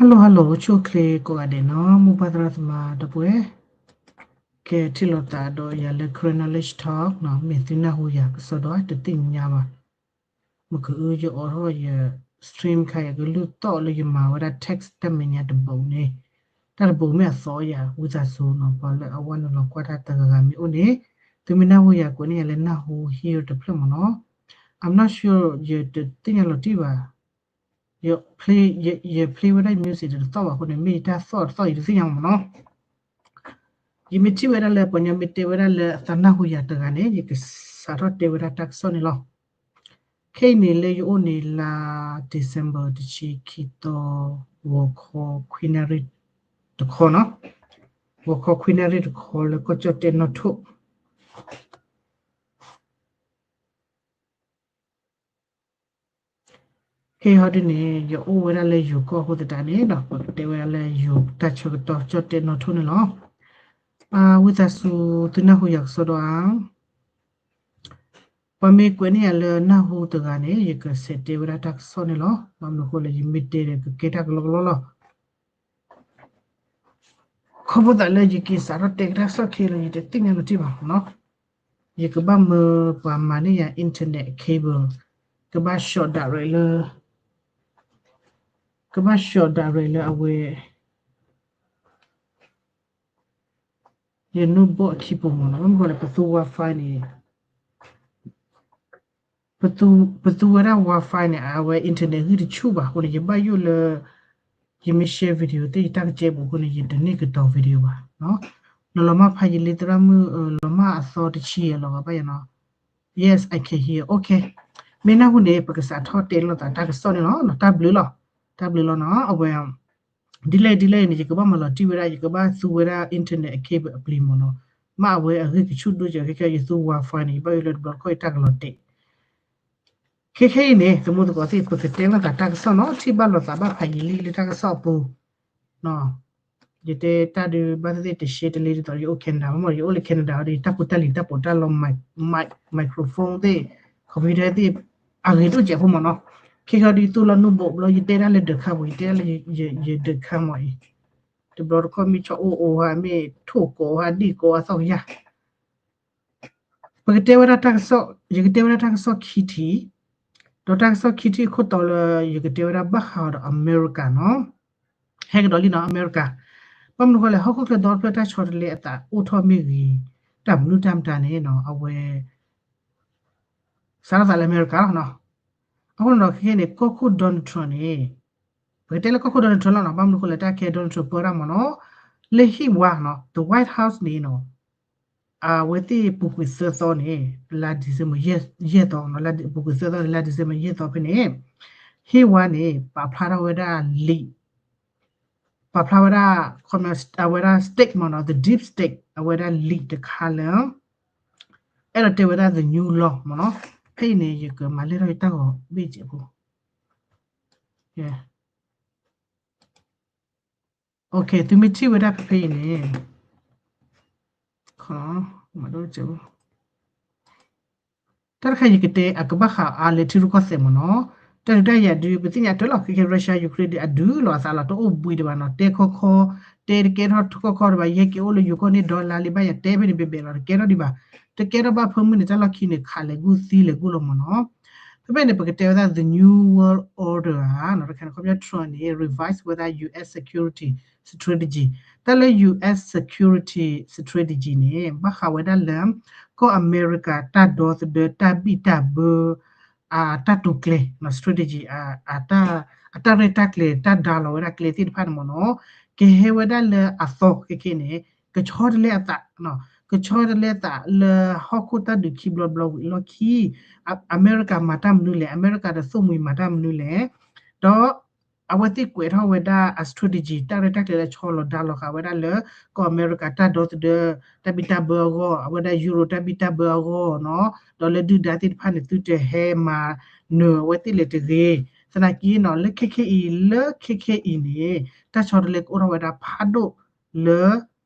Hello hello အိၣ်ဆူၣ်အိၣ်ချ့ကိးဂၤဒဲးနီၤ မိၢ်ပၢ်သရၣ်သမါဒီပုၢ်ဝဲၢ်, ကဲထံၣ်လိာ်သးဒီးယၤလၢ Karen Knowledge Talk နီၤ မ့ၢ်သုနၢ်ဟူယၤကစီဒီဧါ တသ့ၣ်ညါဘၣ်. မ့ၢ်ကအု ယအိးထီၣ်ယ stream ခါ ယကလုၢ်သီၣ်လၢယမၤဝဲဒၣ် text တၢ်မဲာ်ညါတဘိန့ၣ်, တၢ်တဘိမ့ၢ်အသီယၤ ဝံသးစူၤနီၤ ပှၤလၢအဝဲနုာ်လီၤကွၢ်တၢ်တဂၤဂၤမ့ၢ်အိၣ်န့ၣ်, သုမ့ၢ်နၢ်ဟူယၤကွဲးန့ၢ်ယၤလၢနၢ်ဟူ hear တဖျၢၣ်မ့ၢ်နီၤ. I'm not sure ယတသ့ၣ်ညါလီၤတံၢ်ဘၣ် ယ play ယ ယ play ဝဲဒၣ် music တသီၣ်ဘၣ်အဃိန့ၣ် မ့ၢ်ယတၢ်သီၣ်တသီၣ် ယတသ့ၣ်ညါမ့ၢ်နီၤ. ယမ့ၢ်ထံၣ်ဝဲဒၣ်လၢပှၤကညီမ့ၢ်တဲဝဲဒၣ်လၢအသးနၢ်ဟူယၤတဂၤန့ၣ် ယကစးထီၣ်တဲဝဲဒၣ်တၢ်ကစီၣ်န့ၣ်လီၤ. ခဲအံၤန့ၣ်လၢယအိၣ်န့ၣ် လါ December တဆံခံသီ ဂီၤခီခွံနၣ်ရံၣ်တခီနီၤ, ဂီၤခီခွံနၣ်ရံၣ်တခီလၢကီၢ်ကၠီၣ်တဲၣ်နီၣ်ထိၣ် ခဲအံၤဟီဒုန့ၣ် ယအိၣ်ဝဲဒၣ်လၢယိၤကီၢ်အဃိသတးန့ၣ်ဒီး ပကတဲဝဲဒၣ်လၢယိၤတၢ်ဆၢကတီၢ်ကၠီၣ်တဲၣ်နီၣ်ထိၣ်န့ၣ်လီၤ. ဝံသးစူၤသုနၢ်ဟူယၤကစီဒီဧါ. ပှၤမ့ၢ်ကွဲးန့ၢ်ယၤလၢနၢ်ဟူတဂၤန့ၣ် ယကဆဲးတဲဝဲဒၣ်တၢ်ကစီၣ်န့ၣ်လီၤ. ဘၣ်မနုၤအဃိလဲၣ် ယမ့ၢ်တဲဒီးကကဲတၢ်ကလီကလီလီၤ. ခီဖျိသးလၢယက့ၤစးထီၣ်တဲက့ၤတၢ်ကစီၣ်ခဲအံၤလီၤ ယတသ့ၣ်ညါလီၤတံၢ်ဘၣ်နီၤ. ယကဘၣ်မၢပှၤမၤန့ၢ်ယၤ internet cable, ကဘၣ် short direct လၢ ကဘၣ် short direct လၢအဝဲ ယ notebook အခံပူၤမ့ၢ်နီၤ. ဘၣ်မနုၤအဃိလဲၣ် ပသူ Wi-Fi န့ၣ် ပသူ ပသူဝဲဒၣ် Wi-Fi န့ၣ် အဝဲ internet ဂံၢ်တဆူၣ်ဘၣ်အဃိန့ၣ် ယဘၣ်ယိၣ်လၢ ယမ့ၢ် share video သ့ၣ်ယတၢ်ကစဲဘူးအဃိန့ၣ် ယတန့ၢ်ကတီၤ video ဘၣ်. နလီၤမၢ်ဖးယံာ်လံသရၣ်မုၣ် လီၤမၢ်အသီတဆံယဲၢ်လီၤဂာ်ဘၣ်ယၤနီၤ. Yes, I can hear. Okay. မ့ၢ်နၢ်ဟူန့ၣ် ပကစးထီၣ်တဲလိာ်သးတၢ်ကစီၣ်န့ၣ်လီၤ. တၢ်ဘျုးလီၤ. တၢ်ဘျုးလီၤနီၤ. အဝဲ ဒ်လဲၣ်ဒ်လဲၣ်န့ၣ် ယကဘၣ်မၤလီၤတံၢ်ဝဲဒၣ် ယကဘၣ်သူဝဲဒၣ် internet cable အပျံၤမ့ၢ်နီၤ. မ့ၢ်အဝဲအဂံၢ်ကဆူၣ်ဒိၣ်ကဲ ခဲခဲယသူ Wi-Fi န့ၣ် ယဘၣ်ယိၣ်လၢတဘျီတခီၣ်ယတၢ်ကလီၤတဲာ် ခဲခဲအံၤန့ၣ် သမူသကိးသ့ၣ် ပကတဲလိာ်သးတၢ်ကစီၣ်နီၤ ထံၣ်ဘၣ်လိာ်သးဘၣ်ဖးယံာ်လံလၢတၢ်ကစီၣ်အပူၤ ယတဲတၢ်ဒုးဘၣ်သ့ၣ်သ့ၣ်တရှဲတလ့ဒ်သိး ယအိၣ် Canada မ့ၢ် ယအိၣ်လၢ Canada ဒီး ယတၢ်ဖိတၢ်လံၤတၢ်ပိးတၢ်လီ microphone သ့ၣ် computer သ့ၣ် အဂ့ၤဒိၣ်ကဲးဖိမ့ၢ်နီၤ. ခဲခဲဒီးယသူလီၤ notebook ဘျီ ယတဲဒၣ်လၢဒၢးခါပူၤ ယတဲဒၣ်လၢ ယဒၢးခါမ့ၢ်အံၤ တဘျီတခီၣ်မ့ၢ်ဆီအိၣ်အိၣ်ဧါ မ့ၢ်ထိၣ်ကိးဧါ ဒံၣ်ကိးဧါ သီၣ်ကယၢ် ပကတဲဝဲဒၣ်တၢ်ကစီၣ် ယကတဲဝဲဒၣ်တၢ်ကစီၣ်ခံထံၣ်, ဒီးတၢ်ကစီၣ်ခံထံၣ်အခိၣ်တီလၢ ယကတဲဝဲဒၣ်ဘၣ်ဃးဒီးအမဲရကၤနီၤ, ဟဲကဒီးလံနီၤ အမဲရကၤ, ဘၣ်မနုၤဃိလဲၣ် ဟီၣ်ခိၣ်ချၢဒီတဖျၢၣ်တၢ်ဆီတလဲအသး အိၣ်ထီၣ်မ့ၢ်ဂ့ၤ, တၢ်မနုၤတၢ်မတၤန့ၣ်နီၤ အဝဲ စးထီၣ်သးလၢအမဲရကၤလီၤနီၤ, အဃိန့ၣ်ဒီးခဲခဲန့ၣ် ကီၢ်ခိၣ် Donald Trump န့ၣ် ပကတဲလၢကီၢ်ခိၣ် Donald Trump လီၤနီၤ, ဘၣ်မနုၤဃိလဲၣ် တၢ်ခဲ Donald Trump ပၢတၢ်မ့ၢ်နီၤ, လၢဟံၣ်ဝါနီၤ the White House န့ၣ်နီၤ အဝဲသ့ၣ်ပူၤကွံာ်သၢသီန့ၣ် လါ December ယဲၢ်သီနီၤ, ပူၤကွံာ်သၢသီန့ၣ် လါ December ယဲၢ်သီဖဲန့ၣ် ဟံၣ်ဝါန့ၣ် ပာ်ဖျါထီၣ်ဝဲဒၣ် leak ပာ်ဖျါဝဲဒၣ် အဝဲဒၣ် state မ့ၢ်နီၤ the deep state အဝဲဒၣ် leak တခါလၢ အဲၣ်ဒိးတဲဝဲဒၣ် the new law မ့ၢ်နီၤ, ဖဲအံၤန့ၣ် ယကမၤလဲၢ်ထီၣ်ယတၢ်ဂီၤဘ့ၣ်စဲးဖိ OK သုမ့ၢ်ထံၣ်ဝဲဒၣ်ဖဲဖဲအံၤန့ၣ် တၢ်တခါယကတဲ အကဘၣ်ဃးအါလၢထံရူၢ်ကီၢ်သဲးမ့ၢ်နီၤ, တၢ်ဒုးတၢ်ယၤဒုး ပသ့ၣ်ညါတၢ်လီၤ ခဲခဲ Russia Ukraine ဒုး အဒုးလီၤအသးလီၤ တအိၣ်ဘှံးဒံးဘၣ်နီၤ, တဲခီခီ တဲတကဲထီၣ်တခီခီဒံးဘၣ်, ယဟဲက့ၤအိၣ်လၢယိၤကီၢ်န့ၣ် ဒီလါလံ ဘၣ်ယၤတဲဖဲန့ၣ် ဘဲဘဲလီၤ တကဲထီၣ်ဒံးဘၣ်, တကဲထီၣ်ဘၣ်ဖၢမုၢ်န့ၣ် တၢ်လီၢ်ခံန့ၣ် ခးလဲၤကူၣ်သံလဲၤကူၣ်လီၤမ့ၢ်နီၤ, ဖဲဖဲန့ၣ် ပကတဲဝဲဒၣ် the new world order ဧါ, တခါန့ၣ် ခီပညီ Trump န့ၣ် revise ဝဲဒၣ် US security strategy, တၢ်လၢ US security strategy န့ၣ် ဘၣ်ဃးဝဲဒၣ်လၢ ကီၢ်အမဲရကၤ တၢ်ဒီသဒၢ တၢ်ဘံၣ်တၢ်ဘၢ အတၢ်တိာ်ကျဲၤ strategy အတၢ်ရဲၣ်တၢ်ကျဲၤ တၢ်ဒါလီၤဝဲဒၣ်ကျဲသ့ၣ်တဖၣ်န့ၣ်မ့ၢ်နီၤ, ကဟဲဝဲဒၣ်လၢအသီခဲခဲန့ၣ် ကဆီတလဲအသး, ကဆီတလဲအသးလၢဟီၣ်ခိၣ်တၢ်ဒုးခံဘျီဘျီဝံၤအလီၢ်ခံ, အမဲရကၤမၤတၢ်မနုၤလဲၣ်, အမဲရကၤဒီးသိၣ်မှံၤမၤတၢ်မနုၤလဲၣ်, ဒီး အဝဲသ့ၣ်ကွဲးထီၣ်ဝဲဒၣ်အ strategy တၢ်ရဲၣ်တၢ်ကျဲၤလၢဆီလီၤဒါလီၤဃာ်ဝဲဒၣ်လၢ ကီၢ်အမဲရကၤတၢ်ဒီသဒၢ တၢ်ဘံၣ်တၢ်ဘၢအဂီၢ်, အဝဲဒၣ် Euro တၢ်ဘံၣ်တၢ်ဘၢအဂီၢ်နီၤ, ဒီးလၢဒုၣ်ဒါသ့ၣ်တဖၣ်န့ၣ် သုတဟဲမၤနၢၤအဝဲသ့ၣ်လဲၣ်တဂ့ၤ, သနာ်က့နီၤ လၢခဲခဲအံၤ လၢခဲခဲအံၤန့ၣ် တၢ်ဆီတလဲကအိၣ်ထီၣ်ဝဲဒၣ်ဖးဒိၣ်လၢ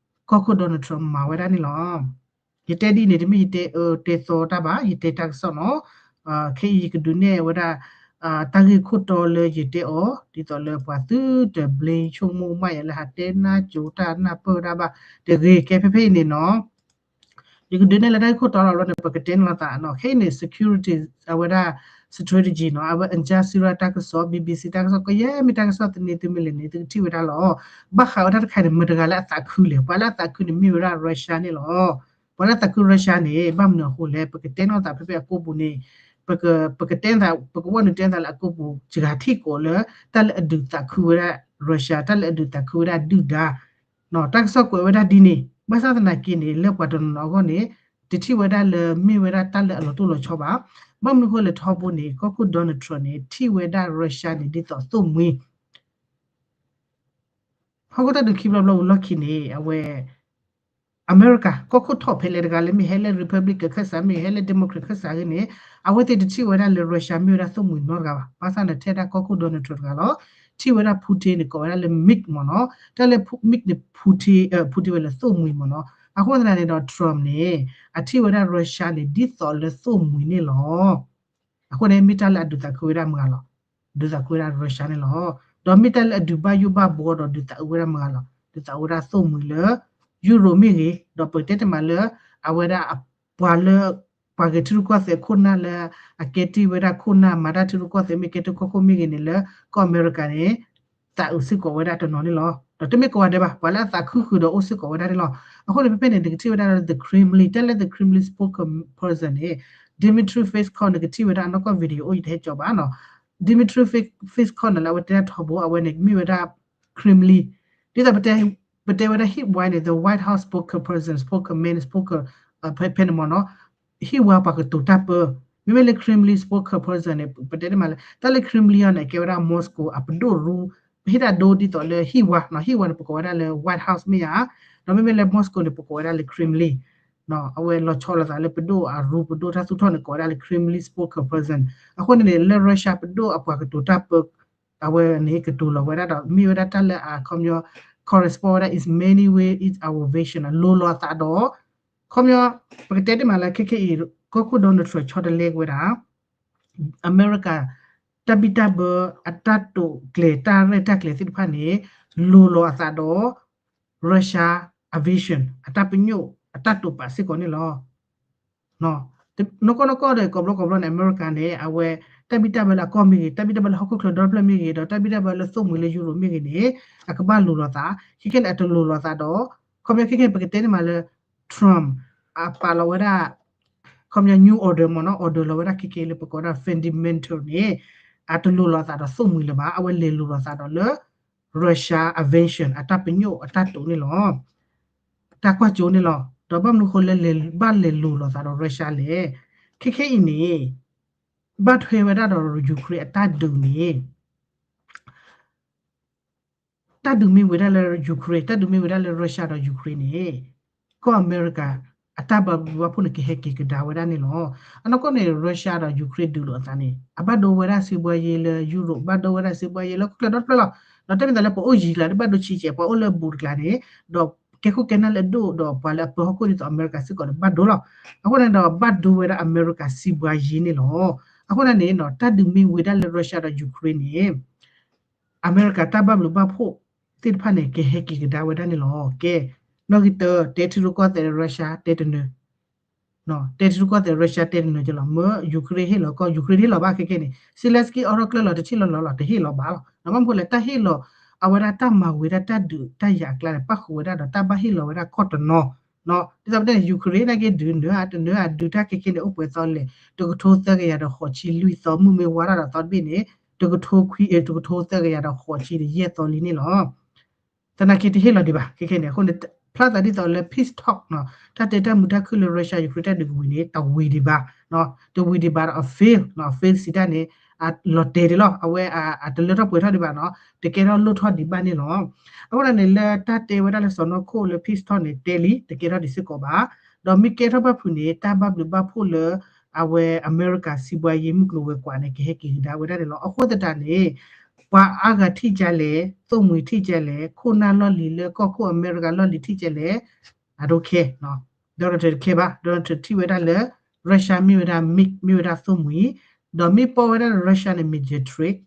ကီၢ်ခိၣ် Donald Trump မၤဝဲဒၣ်န့ၣ်လီၤ. ယတဲဒ်န့ၣ် တမ့ၢ်ယတဲအၢတဲသီတၢ်ဘၣ်, ယတဲတၢ်ကစီၣ်နီၤ, ခဲအံၤယကဒုးနဲၣ်ဝဲဒၣ် တၢ်ဂ့ၢ်ခိၣ်တီလၢယတဲအီၤ ဒ်သိးလၢပှၤသုတ blame ဆိကမိၣ်မးယၤလၢဟးတဲနၢ်ကၠိတၢ်နၢ်ပၢၢ်တၢ်ဘၣ် တဂ့ၤ ကဲဖဲဖဲအံၤန့ၣ်နီၤ ယကဒုးနဲၣ်လၢတၢ်ဂ့ၢ်ခိၣ်တီလီၤဘျီန့ၣ် ပကတဲန့ၣ်လီၤသးနီၤ ခဲအံၤန့ၣ် security အဝဲဒၣ် strategy နီၤ အဝဲ Al Jazeera တၢ်ကစီၣ် BBC တၢ်ကစီၣ် ကယဲၢ်မ့ၢ်တၢ်ကစီၣ်သန့သုမ့ၢ်လဲၤန့ၣ် သုကထံၣ်ဝဲဒၣ်လီၤ. ဘၣ်ဃးဝဲဒၣ်တခါန့ၣ် မတၤတဂၤလၢအသးခုလဲၣ် ပှၤလၢအသးခုန့ၣ်မ့ၢ်ဝဲဒၣ် Russia န့ၣ်လီၤ. ပှၤလၢအသးခု Russia န့ၣ် ဘၣ်မနုၤအဃိလဲၣ် ပကတဲန့ၣ်လီၤသးဖဲဖဲအကိာ်ပူၤန့ၣ် ပကတဲသး ပကဝဲနုာ်တဲသးလၢအကိာ်ပူၤ စှၤထံၣ်ကိးလၢ တၢ်လၢအဒုးသးခုဝဲဒၣ် Russia တၢ်လၢအဒုးသးခုဝဲဒၣ်ဒုၣ်ဒါ တၢ်ကစီၣ်ကွဲးဝဲဒၣ်ဒ်န့ၣ် ဘၣ်ဆၣ်သနာ်က့န့ၣ် လၢပှၤတနီၤနီၤအဂီၢ်န့ၣ် တထံၣ်ဝဲဒၣ်လၢမ့ၢ်ဝဲဒၣ်တၢ်လၢအလီၤတိၢ်လီၤဆီဘၣ်. ဘၣ်မနုၤအဃိလဲၣ်ထီဘိန့ၣ် ကီၢ်ခိၣ် Donald Trump န့ၣ် ထံၣ်ဝဲဒၣ် Russia န့ၣ် ဒ်သိးသိၣ်မှံ ဟီၣ်ခိၣ်တၢ်ဒုးခံဘျီဘျီဝံၤလီၢ်ခံန့ၣ် အဝဲ အမဲရကၤ ကီၢ်ခိၣ်ထီၣ်ဖဲလဲၣ်တဂၤလၢမ့ၢ်ဟဲလၢ Republican ခၢၣ်စး မ့ၢ်ဟဲလၢ Democrat ခၢၣ်စးဂ့ၤန့ၣ် အဝဲသ့ၣ်တထံၣ်ဝဲဒၣ်လၢ Russia မ့ၢ်ဝဲဒၣ်သိၣ်မှံၤနီတဂၤဘၣ်. ဘၣ်ဆၣ်န့ၣ်ထဲဒၣ်ကီၢ်ခိၣ် Donald Trump တဂၤလီၤ. ထံၣ်ဝဲဒၣ် Putin န့ၣ် ကိးဝဲဒၣ်လၢ Mick မ့ၢ်နီၤ. တၢ်လၢ Mick န့ၣ် Putin အ Putin ဝဲလၢသိၣ်မှံၤမ့ၢ်နီၤ. အဃိသတးန့ၣ်ဒီး Trump န့ၣ် အထံၣ်ဝဲဒၣ် Russia န့ၣ် ဒ်သိးလၢသိၣ်မှံၤန့ၣ်လီၤ. အဃိန့ၣ် မ့ၢ်တၢ်လၢအဒုးသးခုဝဲဒၣ်မဂၤလီၤ. ဒုးသးခုဝဲဒၣ် Russia န့ၣ်လီၤ. ဒီးမ့ၢ်တၢ်လၢအဒုးဘၣ်ယိၣ်ဘၣ်ဘှီဒီး ဒုးသးအုးဝဲဒၣ်မဂၤလီၤ. ဒုးသးအုးဝဲဒၣ်သိၣ်မှံၤလၢ Europe မ့ၢ်ဂ့ၤ, ဒီးပကတဲတမံၤလၢ အဝဲဒၣ်ပှၤလၢ ပှၤဂဲၤထံရူၢ်ကီၢ်သဲးခိၣ်နၢ်လၢ အကဲတ့ၢ်ဝဲဒၣ်ခိၣ်နၢ် မၤတၢ်ထံရူၢ်ကီၢ်သဲးမ့ၢ်ကဲတ့ၢ်ကီၢ်ခိၣ်မ့ၢ်ဂ့ၤန့ၣ်လၢ ကီၢ်အမဲရကၤန့ၣ် သးအုးစ့ၢ်ကီးဝဲဒၣ်တနီၤန့ၣ်လီၤ. ဒီးတမ့ၢ်ကိးဂၤဒဲးဘၣ် ပှၤလၢအသးခုဃုာ်ဒီးအိၣ်စ့ၢ်ကီးဝဲဒၣ်န့ၣ်လီၤ. အဃိန့ၣ် ဖဲဖဲန့ၣ် နကထံၣ်ဝဲဒၣ်လၢ the Kremlin တၢ်လၢ the Kremlin spokesperson န့ၣ် Dmitry Peskov နကထံၣ်ဝဲဒၣ်အနီၢ်ကီၢ် video အိၣ်ယတဟဲကၠီဘၣ်နီၤ. Dmitry Peskov န့ၣ်လၢအဝဲတဲဒၣ်ထီဘိ အဝဲန့ၣ်မ့ၢ်ဝဲဒၣ် Kremlin ဒ်သိးပတဲ ပတဲဝဲဒၣ်ဟံၣ်ဝါန့ၣ် the White House spokesperson, spokesman, spokes ဖဲဖဲန့ၣ်မ့ၢ်နီၤ ဟံၣ်ဝါပှၤကတိၤတၢ်ပၢ မ့မ့ၢ်လၢ Kremlin spokesperson န့ၣ် ပတဲတမံၤလၢ တၢ်လၢ Kremlin အံၤန့ၣ် ကဲဝဲဒၣ် Moscow အပဒိၣ်ရူ ပဟ့ၣ်တၢ်ဒိဒ်သိးလၢဟံၣ်ဝါနီၤ ဟံၣ်ဝါန့ၣ် ပကိးဝဲဒၣ်လၢ White House မ့ၢ်ဧါ, ဒီးမ့မ့ၢ်လၢ Moscow န့ၣ် ပကိးဝဲဒၣ်လၢ Kremlin အဝဲလီၤဆီလိာ်သးလၢပဒိၣ်အရူပဒိၣ်တၢ်သူၣ်ထီၣ်န့ၣ် ကိးဝဲဒၣ်လၢ Kremlin spokesperson အဃိန့ၣ်န့ၣ် လၢ Russia ပဒိၣ်အပှၤကတိၤတၢ်ပၢ အဝဲန့ၣ်ကတိၤလီၤဝဲဒၣ်ဒီး မ့ၢ်ဝဲဒၣ်တၢ်လၢအခီပညီ correspond ဝဲဒၣ် is many way is our vision လိၤလိာ်အသးဒီး ခီပညီ ပကတဲတ့ၢ်မးလၢခဲခဲအံၤ ကီၢ်ခိၣ် Donald Trump ဆီတလဲက့ၤဝဲဒၣ် အမဲရကၤ တၢ်ဘံၣ်တၢ်ဘၢ အတၢ်တိာ်ကျဲၤ တၢ်ရဲၣ်တၢ်ကျဲၤသ့ၣ်တဖၣ်န့ၣ် လိၤလိာ်အသးဒီး Russia အ vision အတၢ်ပညိၣ် အတၢ်တိာ်ပာ်စ့ၢ်ကီးန့ၣ်လီၤ. နီၢ်ကီၢ်နီၢ်ကီၢ်ဒီး ကိးဘျီကိးဘျီန့ၣ် အမဲရကၤန့ၣ် အဝဲ တၢ်ဘံၣ်တၢ်ဘၢလၢအကီၢ်မ့ၢ်ဂ့ၤ, တၢ်ဘံၣ်တၢ်ဘၢလၢဟီၣ်ခိၣ်ချၢဒီဖျၢၣ်မ့ၢ်ဂ့ၤ, ဒီးတၢ်ဘံၣ်တၢ်ဘၢလၢသိၣ်မှံၤလၢယူရိမ့ၢ်ဂ့ၤန့ၣ် အကဘၣ်လိၤလိာ်သး, ခဲခဲန့ၣ် အတလိၤလိာ်သးဒီး ခီပညီခဲခဲန့ၣ် ပကတဲန့ၢ်မးလၢ Trump အပာ်လီၤဝဲဒၣ် ခီပညီ new order မ့ၢ်နီၤ, order လီၤဝဲဒၣ်ခဲခဲလၢပကိးဝဲဒၣ် fundamental န့ၣ် အတလိၤလိာ်သးဒီးသိၣ်မှံၤလၢၤဘၣ်, အဝဲလဲၤလိၤလိာ်သးဒီးလၢ Russia invasion အတၢ်ပညိၣ်အတၢ်တိာ်န့ၣ်လီၤ. တၢ်ကွၢ်ကၠိန့ၣ်လီၤ. ဒီးဘၣ်မနုၤဃိလၢလဲၤ ဘၣ်လဲၤလိၤလိာ်သးဒီး Russia လဲၣ်. ခဲခဲအံၤန့ၣ် ဘၣ်ထွဲဝဲဒၣ်ဒီး Ukraine အတၢ်ဒုးန့ၣ် တၢ်ဒုးမ့ၢ်ဝဲဒၣ်လၢ Ukraine, တၢ်ဒုးမ့ၢ်ဝဲဒၣ်လၢ Russia ဒီး Ukraine န့ၣ် ကီၢ်အမဲရကၤ အတၢ်ဘၣ်ဘျုးဘၣ်ဖှိၣ်န့ၣ် ကဟဲက့ၤကဒါဝဲဒၣ်န့ၣ်လီၤ. အနီၢ်ကီၢ်န့ၣ် Russia ဒီး Ukraine ဒုးလိာ်အသးန့ၣ် အဘၣ်ဒိဝဲဒၣ်စံးဘှါယ့လၢယူရိ, ဘၣ်ဒိဝဲဒၣ်စံးဘှါယ့လၢဟီၣ်ခိၣ်ချၢဒီတဖျၢၣ်လီၤ. ဒီးတမ့ၢ်သးလၢပအိၣ်ယံၤကျါ တဘၣ်ဒိဆံးကဲး, ပှၤအိၣ်လၢဘူးတကျါန့ၣ် ဒီးကဲခိၣ်ကဲနၢ်လၢအဒိၣ် ဒီးပှၤလၢအပၢဟီၣ်ခိၣ်ဒ်သိးအမဲရကၤစ့ၢ်ကီးန့ၣ် ဘၣ်ဒိလီၤ. အဃိန့ၣ်ဒီး ဘၣ်ဒိဝဲဒၣ်အမဲရကၤစံးဘှါယ့န့ၣ်လီၤ. အဃိန့ၣ်န့ၣ် တၢ်ဒုးမ့ၢ်ဝဲဒၣ်လၢ Russia ဒီး Ukraine န့ၣ် အမဲရကၤတၢ်ဘၣ်ဘျုးဘၣ်ဖှိၣ်သ့ၣ်တဖၣ်န့ၣ် ကဟဲက့ၤကဒါဝဲဒၣ်န့ၣ်လီၤ. ကဲ, နီၣ်ဂံၢ်တၢ, တဲထံရူၢ်ကီၢ်သဲး Russia တဲတနၢၤ, တဲထံရူၢ်ကီၢ်သဲး Russia တဲတနၢၤကလီၤ. မ့ၢ် Ukraine ဟ့ၣ်လီၤကီၢ် Ukraine တဟ့ၣ်လီၤဘၣ်ခဲခဲန့ၣ် Zelenskyy အိးထီၣ်ကျၢၢ်လီၤ တထံၣ်လီၤလီၤလီၤ တဟ့ၣ်လီၤဘၣ်လီၤ. ဘၣ်မနုၤဃိလဲၣ် တၢ်ဟ့ၣ်လီၤ အဝဲဒၣ်တၢ်မၤဝံၤဒၣ်တၢ်ဒုးတၢ်ယၤအကျါန့ၣ် ပၣ်ဃုာ်ဝဲဒၣ်ဒီးတၢ်ဘၣ်ဟ့ၣ်လီၤဝဲဒၣ်ကီၢ်တနီၤ ဒ်သိးပတဲန့ၣ် Ukraine နာ်က့ ဒုးနၢၤဧါ တနၢၤဧါ ဒုးတၢ်ခဲခဲန့ၣ် အိၣ်ပှဲၤသီလဲၣ်, တကထိသၢကယၤဒီးဃိးဆံလွံၢ်သီ, မုၢ်မ့ၢ်ဝါထီၣ်ဒီးသီတဘ့ၣ်န့ၣ် တကထိခွံ, တကထိသၢကယၤဒီးဃိးဆံဒီးယဲၢ်သီလံန့ၣ်လီၤ. သနာ်က့တဟ့ၣ်လီၤဒံးဘၣ် ခဲခဲန့ၣ်. အဃိန့ၣ် ဖျါသးဒ်သိးလၢ peace talk နီၤ တၢ်တဲတၢ်မုာ်တၢ်ခုၣ်လၢ Russia Ukraine တၢ်ဒုးကဝံၤန့ၣ် တဝံၤဒံးဘၣ်, တဝံၤဒံးဘၣ်ဒီးအ fail, fail စံးတၢ်န့ၣ် အလီၤတဲာ်ဒံးလီၤ. အဝဲအတလၢထီၣ်ပှဲၤထီၣ်ဒံးဘၣ်နီၤ, တကဲထီၣ်လိၣ်ထီၣ်ဒံးဘၣ်န့ၣ်လီၤ. အဃိန့ၣ်န့ၣ် လၢတၢ်တဲဝဲဒၣ်လၢစီၤနီၢ်ခိၣ်လၢ peace talk န့ၣ် တဲလံ တကဲထီၣ်ဒံးစ့ၢ်ကီးဘၣ်. ဒီးမ့ၢ်ကဲထီၣ်ဘၣ်ဖုးန့ၣ် တၢ်ဘၣ်ဘျုးဘၣ်ဖှိၣ်လၢ အဝဲအမဲရကၤစံးဘှါယ့မုၢ်ကျိၤဝဲၤကွာ်န့ၣ် ကဟဲက့ၤကဒါဝဲဒၣ်န့ၣ်လီၤ. အဃိသတးန့ၣ် ပှၤအါဂၤထံၣ်ကလဲၣ်, သိၣ်မှံၤထံၣ်ကလဲၣ်, ခိၣ်နၢ်လီၢ်လံၤလၢကီၢ်ခိၣ်အမဲရကၤလီၢ်လံၤထံၣ်ကလဲၣ်, I don't care, Donald Trump တ care ဘၣ်. Donald Trump ထံၣ်ဝဲဒၣ်လၢ Russia မ့ၢ်ဝဲဒၣ် MiG, မ့ၢ်ဝဲဒၣ်သိၣ်မှံၤ ဒီးမ့ၢ်ပိာ်ဝဲဒၣ် Russia န့ၣ် major trade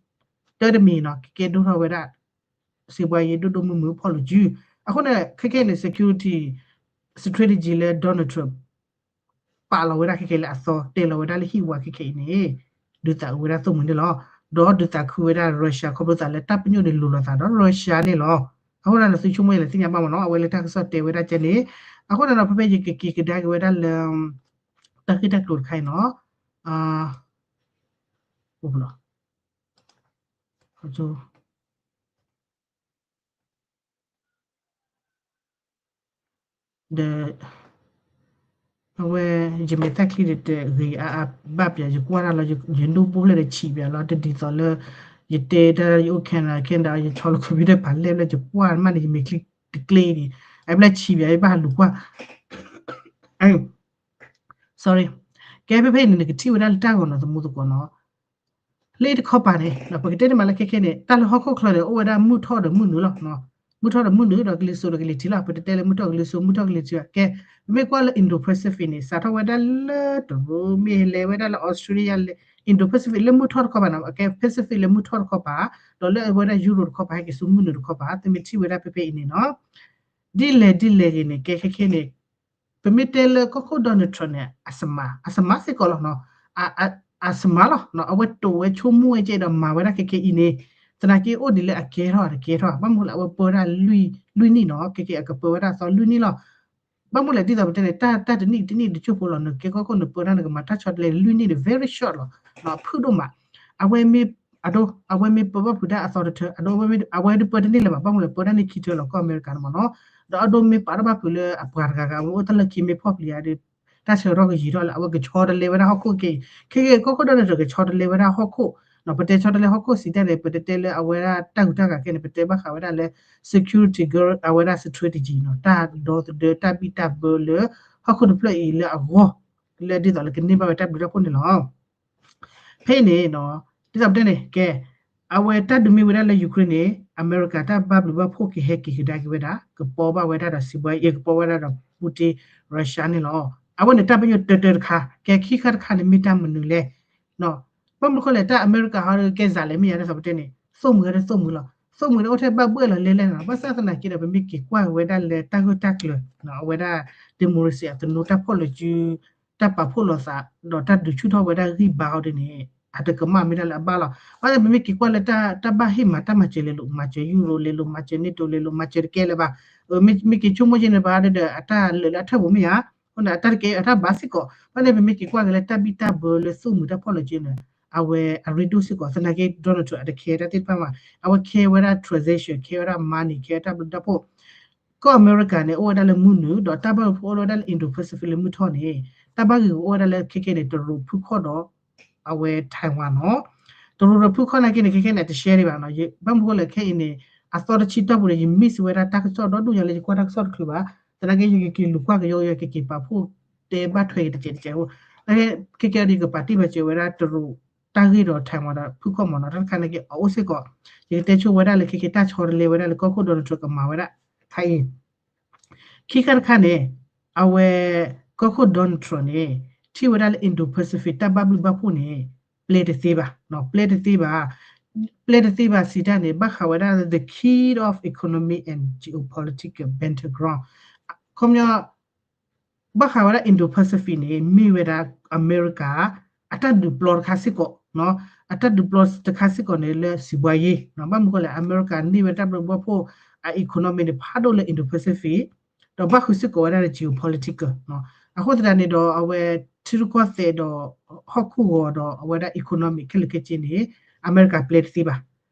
တၢ်တမံၤနီၤ ကကဲဒိၣ်ထီၣ်ဝဲဒၣ် စံးဘှါယ့ဒိၣ်ဒိၣ်မုၢ်မုၢ်ဖီၣ်လိာ်စု, အဃိန့ၣ် ခဲခဲန့ၣ် security strategy လၢ Donald Trump ပာ်လီၤဝဲဒၣ်ခဲခဲလၢအသီ တဲလီၤဝဲဒၣ်လၢဟံၣ်ဝါခဲခဲအံၤန့ၣ် ဒုးသးအုးဝဲဒၣ်သိၣ်မှံၤန့ၣ်လီၤ. ဒီးဒုးသးခုဝဲဒၣ် Russia ခီဖျိသးလၢတၢ်ပညိၣ်န့ၣ်လိၤလိာ်သးဒီး Russia န့ၣ်လီၤ. အဃိန့ၣ် သုဆိကမိၣ်ယလဲၤသ့ၣ်ညါဘၣ်မ့ၢ်နီၤ အဝဲလၢတၢ်ကစီၣ်တဲဝဲဒၣ်ကဲန့ၣ်, အဃိန့ၣ်ဒီး ဖဲဖဲယကက့ၤကဒါက့ၤဝဲဒၣ်လၢ တၢ်ဂ့ၢ်တၢ်ကျိၤတခါအံၤနီၤ ဒီး အဝဲ ယမဲာ်သၣ်ချံဒီးတဂ့ၤအါအါဘၣ်ပၠး ယကွၢ်တၢ်လီၤ ယဒိၣ်ဘိဖျဲၣ်ဒီးဆံးပၠးလီၤ တဒ်သိးလၢ ယတဲတၢ်ယအိၣ် Canada Canada ယဆီလီၤ computer ပာ်လဲၣ်ဖျဲၣ် ယကွၢ်မးန့ၣ် ယမဲာ်ချံတကျ့ဒံး အဖျဲၣ်ဆံးပၠး ယဘၣ်ဟးလူၤကွၢ် sorry ကဲဖဲဖဲအံၤန့ၣ် နကထံၣ်ဝဲဒၣ်လၢတၢ်ဂီၤနီၤသမူသကိးနီၤ လၢတခီပၤန့ၣ် ပကတဲန့ၣ်မးလၢခဲခဲန့ၣ် တၢ်လၢဟီၣ်ခိၣ်ချၢန့ၣ် အိၣ်ဝဲဒၣ်မုၢ်ထီၣ်ဒီးမုၢ်နုာ်လီၤ. မုၢ်ထီၣ်ဒီးမုၢ်နုာ်ဒီးကလံၤစိးဒီးကလံၤထံးလီၤ. ပတတဲလၢမုၢ်ထီၣ်ကလံၤစိး မုၢ်ထီၣ်ကလံၤထံးဘၣ်. ကဲ ပမ့ၢ်ကွၢ်လၢ Indo-Pacific န့ၣ် စးထီၣ်ဝဲဒၣ်လၢတရူး မ့ၢ်လဲၤဝဲဒၣ်လၢ Australia လဲၤ Indo-Pacific လၢမုၢ်ထီၣ်တခီပၤနီၤ ကဲ Pacific လၢမုၢ်ထီၣ်တခီပၤ ဒီးလၢအဝဲဒၣ် Europe တခီပၤ ဟဲက့ၤဆူမုၢ်နုာ်တခီပၤ သုမ့ၢ်ထံၣ်ဝဲဒၣ်ဖဲဖဲအံၤန့ၣ်နီၤ ဒ်လဲၣ်ဒ်လဲၣ်ဂ့ၤန့ၣ် ကဲခဲခဲန့ၣ် ပမ့ၢ်တဲလၢကီၢ်ခိၣ် Donald Trump န့ၣ် အစမး အစမးစ့ၢ်ကီးလီၤနီၤ အစမးလီၤ အဝဲတိာ်ဝဲဆိကမိၣ်ဝဲကဲဒီးမၤဝဲဒၣ်ခဲခဲအံၤန့ၣ် သနာ်က့အိၣ်ဒ်လၢအကဲထီၣ်တကဲထီၣ် ဘၣ်မနုၤလၢအဝဲပၢဒၣ်လွံၢ်နံၣ်နီၤ ခဲခဲအကပၢဝဲဒၣ်အသီလွံၢ်နံၣ်လီၤ ဘၣ်မနုၤလဲၣ်ဒ်သိးပတဲန့ၣ် တၢ်တနံၣ်တနံၣ်တကၠိၢ်ဖိလီၤ နကဲကီၢ်ခိၣ်နပၢတၢ်နကမၤတၢ်ဆီတလဲလွံၢ်နံၣ်န့ၣ် very short လီၤ အဖုၣ်ဒိၣ်မး အဝဲမ့ၢ် အဒိ အဝဲမ့ၢ်ပၢဘၣ်ဖုးတၢ်အသီတထၢ အဒိ အဝဲတပၢတန့ၢ်လၢၤဘၣ် ဘၣ်မနုၤလဲၣ် ပၢတၢ်န့ၢ်ခံထၢလီၤ ကီၢ်အမဲရကၤန့ၣ်မ့ၢ်နီၤ ဒီးအဒိမ့ၢ်ပာ်ထီၣ်ဘၣ်ဖုးလၢအပှၤတဂၤဂၤ အဝဲအိၣ်တၢ်လၢခံမ့ၢ်ဖီၣ်ပျံၤဧါဒီး တၢ်ဆၢကတီၢ်ကယံာ်ထီၣ်လၢ အဝဲကဆီတလဲဝဲဒၣ်ဟီၣ်ခိၣ်က့ၤ ခဲကဲ ကီၢ်ခိၣ် Donald Trump ကဆီတလဲဝဲဒၣ်ဟီၣ်ခိၣ် ပတဲဆီတလဲဟီၣ်ခိၣ်စံးတၢ်န့ၣ် ပတတဲလၢအဝဲဒၣ်တၢ်ဂုၤတၢ်ဂၤခဲန့ၣ် ပတဲဘၣ်ဃးဝဲဒၣ်လၢ security အဝဲဒၣ် strategy နီၤ တၢ်ဒီသဒၢတၢ်ဘံၣ်တၢ်ဘၢလၢ ဟီၣ်ခိၣ်တဖျၢၣ်အံၤလၢအဂီၢ် လၢဒ်သိးလၢကန့ၢ်ဘၣ်ဝဲတၢ်ဘျုးတၢ်ဖှိၣ်န့ၣ်လီၤ. ဖဲအံၤန့ၣ် ဒ်သိးပတဲန့ၣ် ကဲ အဝဲတၢ်ဒုးမ့ၢ်ဝဲဒၣ်လၢ Ukraine န့ၣ် အမဲရကၤတၢ်ဘၣ်ဘျုးဘၣ်ဖှိၣ်ကဟဲက့ၤကဒါက့ၤဝဲဒၣ် ကပီဘၣ်ဝဲဒၣ်ဒီးစံးဘှါအံၤ ကပီဝဲဒၣ်ဒီး Putin Russia န့ၣ်လီၤ. အဝဲန့ၣ်တၢ်ပညိၣ်တၢတၢတခါ ကဲခံခါတခါန့ၣ်မ့ၢ်တၢ်မနုၤလဲၣ် ဘၣ်မနုၤဃိလဲၣ် တၢ်အမဲရကၤဟီဒီးကဲစးလဲၣ်မ့ၢ်ယါဒ်သိးပတဲန့ၣ် သိၣ်မှံၤဝဲဒၣ်သိၣ်မှံၤလီၤ. သိၣ်မှံၤန့ၣ်အိၣ်ထဲဘၣ်ဘှဲၣ်လီၤလဲလဲၣ်နီၤ ဘၣ်ဆၣ်သနာ်က့ဒီး ပမ့ၢ်က့ၤကွၢ်ဝဲဒၣ်လၢတၢ်ဂိၢ်တၢ်ကျၢၤ အဝဲဒၣ် democracy အသနူတၢ်ဖီၣ်လိာ်စု တၢ်ပာ်ဖှိၣ်လိာ်သး ဒီးတၢ်ဒုးဆူၣ်ထီၣ်ဝဲဒၣ်ဂံၢ်ဘါအီၤဒ်န့ၣ် အတကမၣ်မ့ၢ်ဒၣ်လၢအဘၣ်လီၤ. ဘၣ်ဆၣ်ပမ့ၢ်က့ၤကွၢ်လၢတၢ်ဘၣ်ဟ့ၣ်မၤတၢ်မၤစၢၤလဲၤလိာ် မၤစၢၤ Euro လဲၤလိာ် မၤစၢၤ NATO လဲၤလိာ် မၤစၢၤတကဲလၢၤဘၣ်. မ့ၢ်က့ၤဆိကမိၣ်က့ၤန့ၣ်ဘၣ်ဒီး အတၢ်လၢာ်လၢအထၢၣ်ပူၤမ့ၢ်ဧါ အဃိန့ၣ် အတၢ်တကဲအတၢ်ဘၣ်စ့ၢ်ကီး ဘၣ်န့ၣ်ပမ့ၢ်က့ၤကွၢ်က့ၤလၢတၢ်ဘံၣ်တၢ်ဘၢလၢသိၣ်မှံၤတၢ်ဖီၣ်လိာ်စုန့ၣ် အဝဲအရ့ဒိၣ်စ့ၢ်ကီး သနာ်က့ Donald Trump အတခဲတၢ်သ့ၣ်တဖၣ်မး အဝဲခဲဝဲဒၣ် transaction ခဲဝဲဒၣ် money ခဲဝဲဒၣ်ဘျုးတၢ်ဖှိၣ် ကီၢ်အမဲရကၤန့ၣ် အိၣ်ဝဲဒၣ်လၢမုၢ်နုာ် ဒီးတၢ်ဘၣ်ဂ့ၤအိၣ်ဝဲဒၣ်လၢ Indo-Pacific လၢမုၢ်ထီၣ်န့ၣ် တၢ်ဘၣ်ဂ့ၤအိၣ်ဝဲဒၣ်လၢခဲခဲန့ၣ် တရူးဖုခီၣ်ဒီး အဝဲ Taiwan နီၤ တရူးဒီးဖုခီၣ်နာ်က့န့ၣ် ခဲခဲန့ၣ် အတရှဲဒံးဘၣ်နီၤ ဘၣ်မနုၤဃိလဲၣ်ခဲအံၤန့ၣ် အသီတဆံတီၢ်ပူၤန့ၣ် ယ miss ဝဲဒၣ်တၢ်ကစီၣ်ဒီဒူၣ်ညါလၢယကွၢ်တၢ်ကစီၣ်တချုးဘၣ် သနာ်က့ ယကက့ၤလူၤကွၢ်ကယီကယီ ယကက့ၤပာ်ဖှိၣ်တဲဘၣ်ထွဲက့ၤတစဲးတစဲးဖိ ခဲခဲဒီးယကပာ်တ့ၢ်ပာ်စၢၤဝဲဒၣ်တရူး တၢ်ဂ့ၢ်ဒီး Taiwan ဒီးဖုခီၣ်မ့ၢ်နီၤ တၢ်တခါနာ်က့ အအိၣ်စ့ၢ်ကီး ယကတဲဆိဝဲဒၣ်လၢခဲခဲတၢ်ဆီတလဲဝဲဒၣ်လၢကီၢ်ခိၣ် Donald Trump ကမၤဝဲဒၣ် ခါအံၤ ခံခါတခါန့ၣ် အဝဲ ကီၢ်ခိၣ် Donald Trump န့ၣ် ထံၣ်ဝဲဒၣ်လၢ Indo-Pacific တၢ်ဘၣ်ဘျုးဘၣ်ဖှိၣ်န့ၣ် ပျဲတသ့ဘၣ် ပျဲတသ့ဘၣ် ပျဲတသ့ဘၣ်စံးတၢ်န့ၣ် ဘၣ်ဃးဝဲဒၣ် the key of economy and geopolitical battleground ခီပညီ ဘၣ်ဃးဝဲဒၣ် Indo-Pacific န့ၣ် မ့ၢ်ဝဲဒၣ် အမဲရကၤ အတၢ်ဒုးပျီတခါစ့ၢ်ကီး အတၢ်ဒုးပျီတခါစ့ၢ်ကီးန့ၣ်လၢစံးဘှါယ့ ဘၣ်မနုၤဃိလဲၣ် အမဲရကၤန့ၢ်ဝဲတၢ်ဘျုးဘၣ်ဖှိၣ် အ economy န့ၣ် ဖးဒိၣ်လၢ Indo-Pacific ဒီးဘၣ်ဃုာ်စ့ၢ်ကီးဝဲဒၣ်လၢ geopolitical အဃိသတးန့ၣ်ဒီး အဝဲထံရူၢ်ကီၢ်သဲးဒီး ဟီၣ်ခိၣ်ဂီၤဒီးအဝဲဒၣ် economy ခဲလၢာ်ခဲဆ့န့ၣ် အမဲရကၤပျဲတသ့ဘၣ်.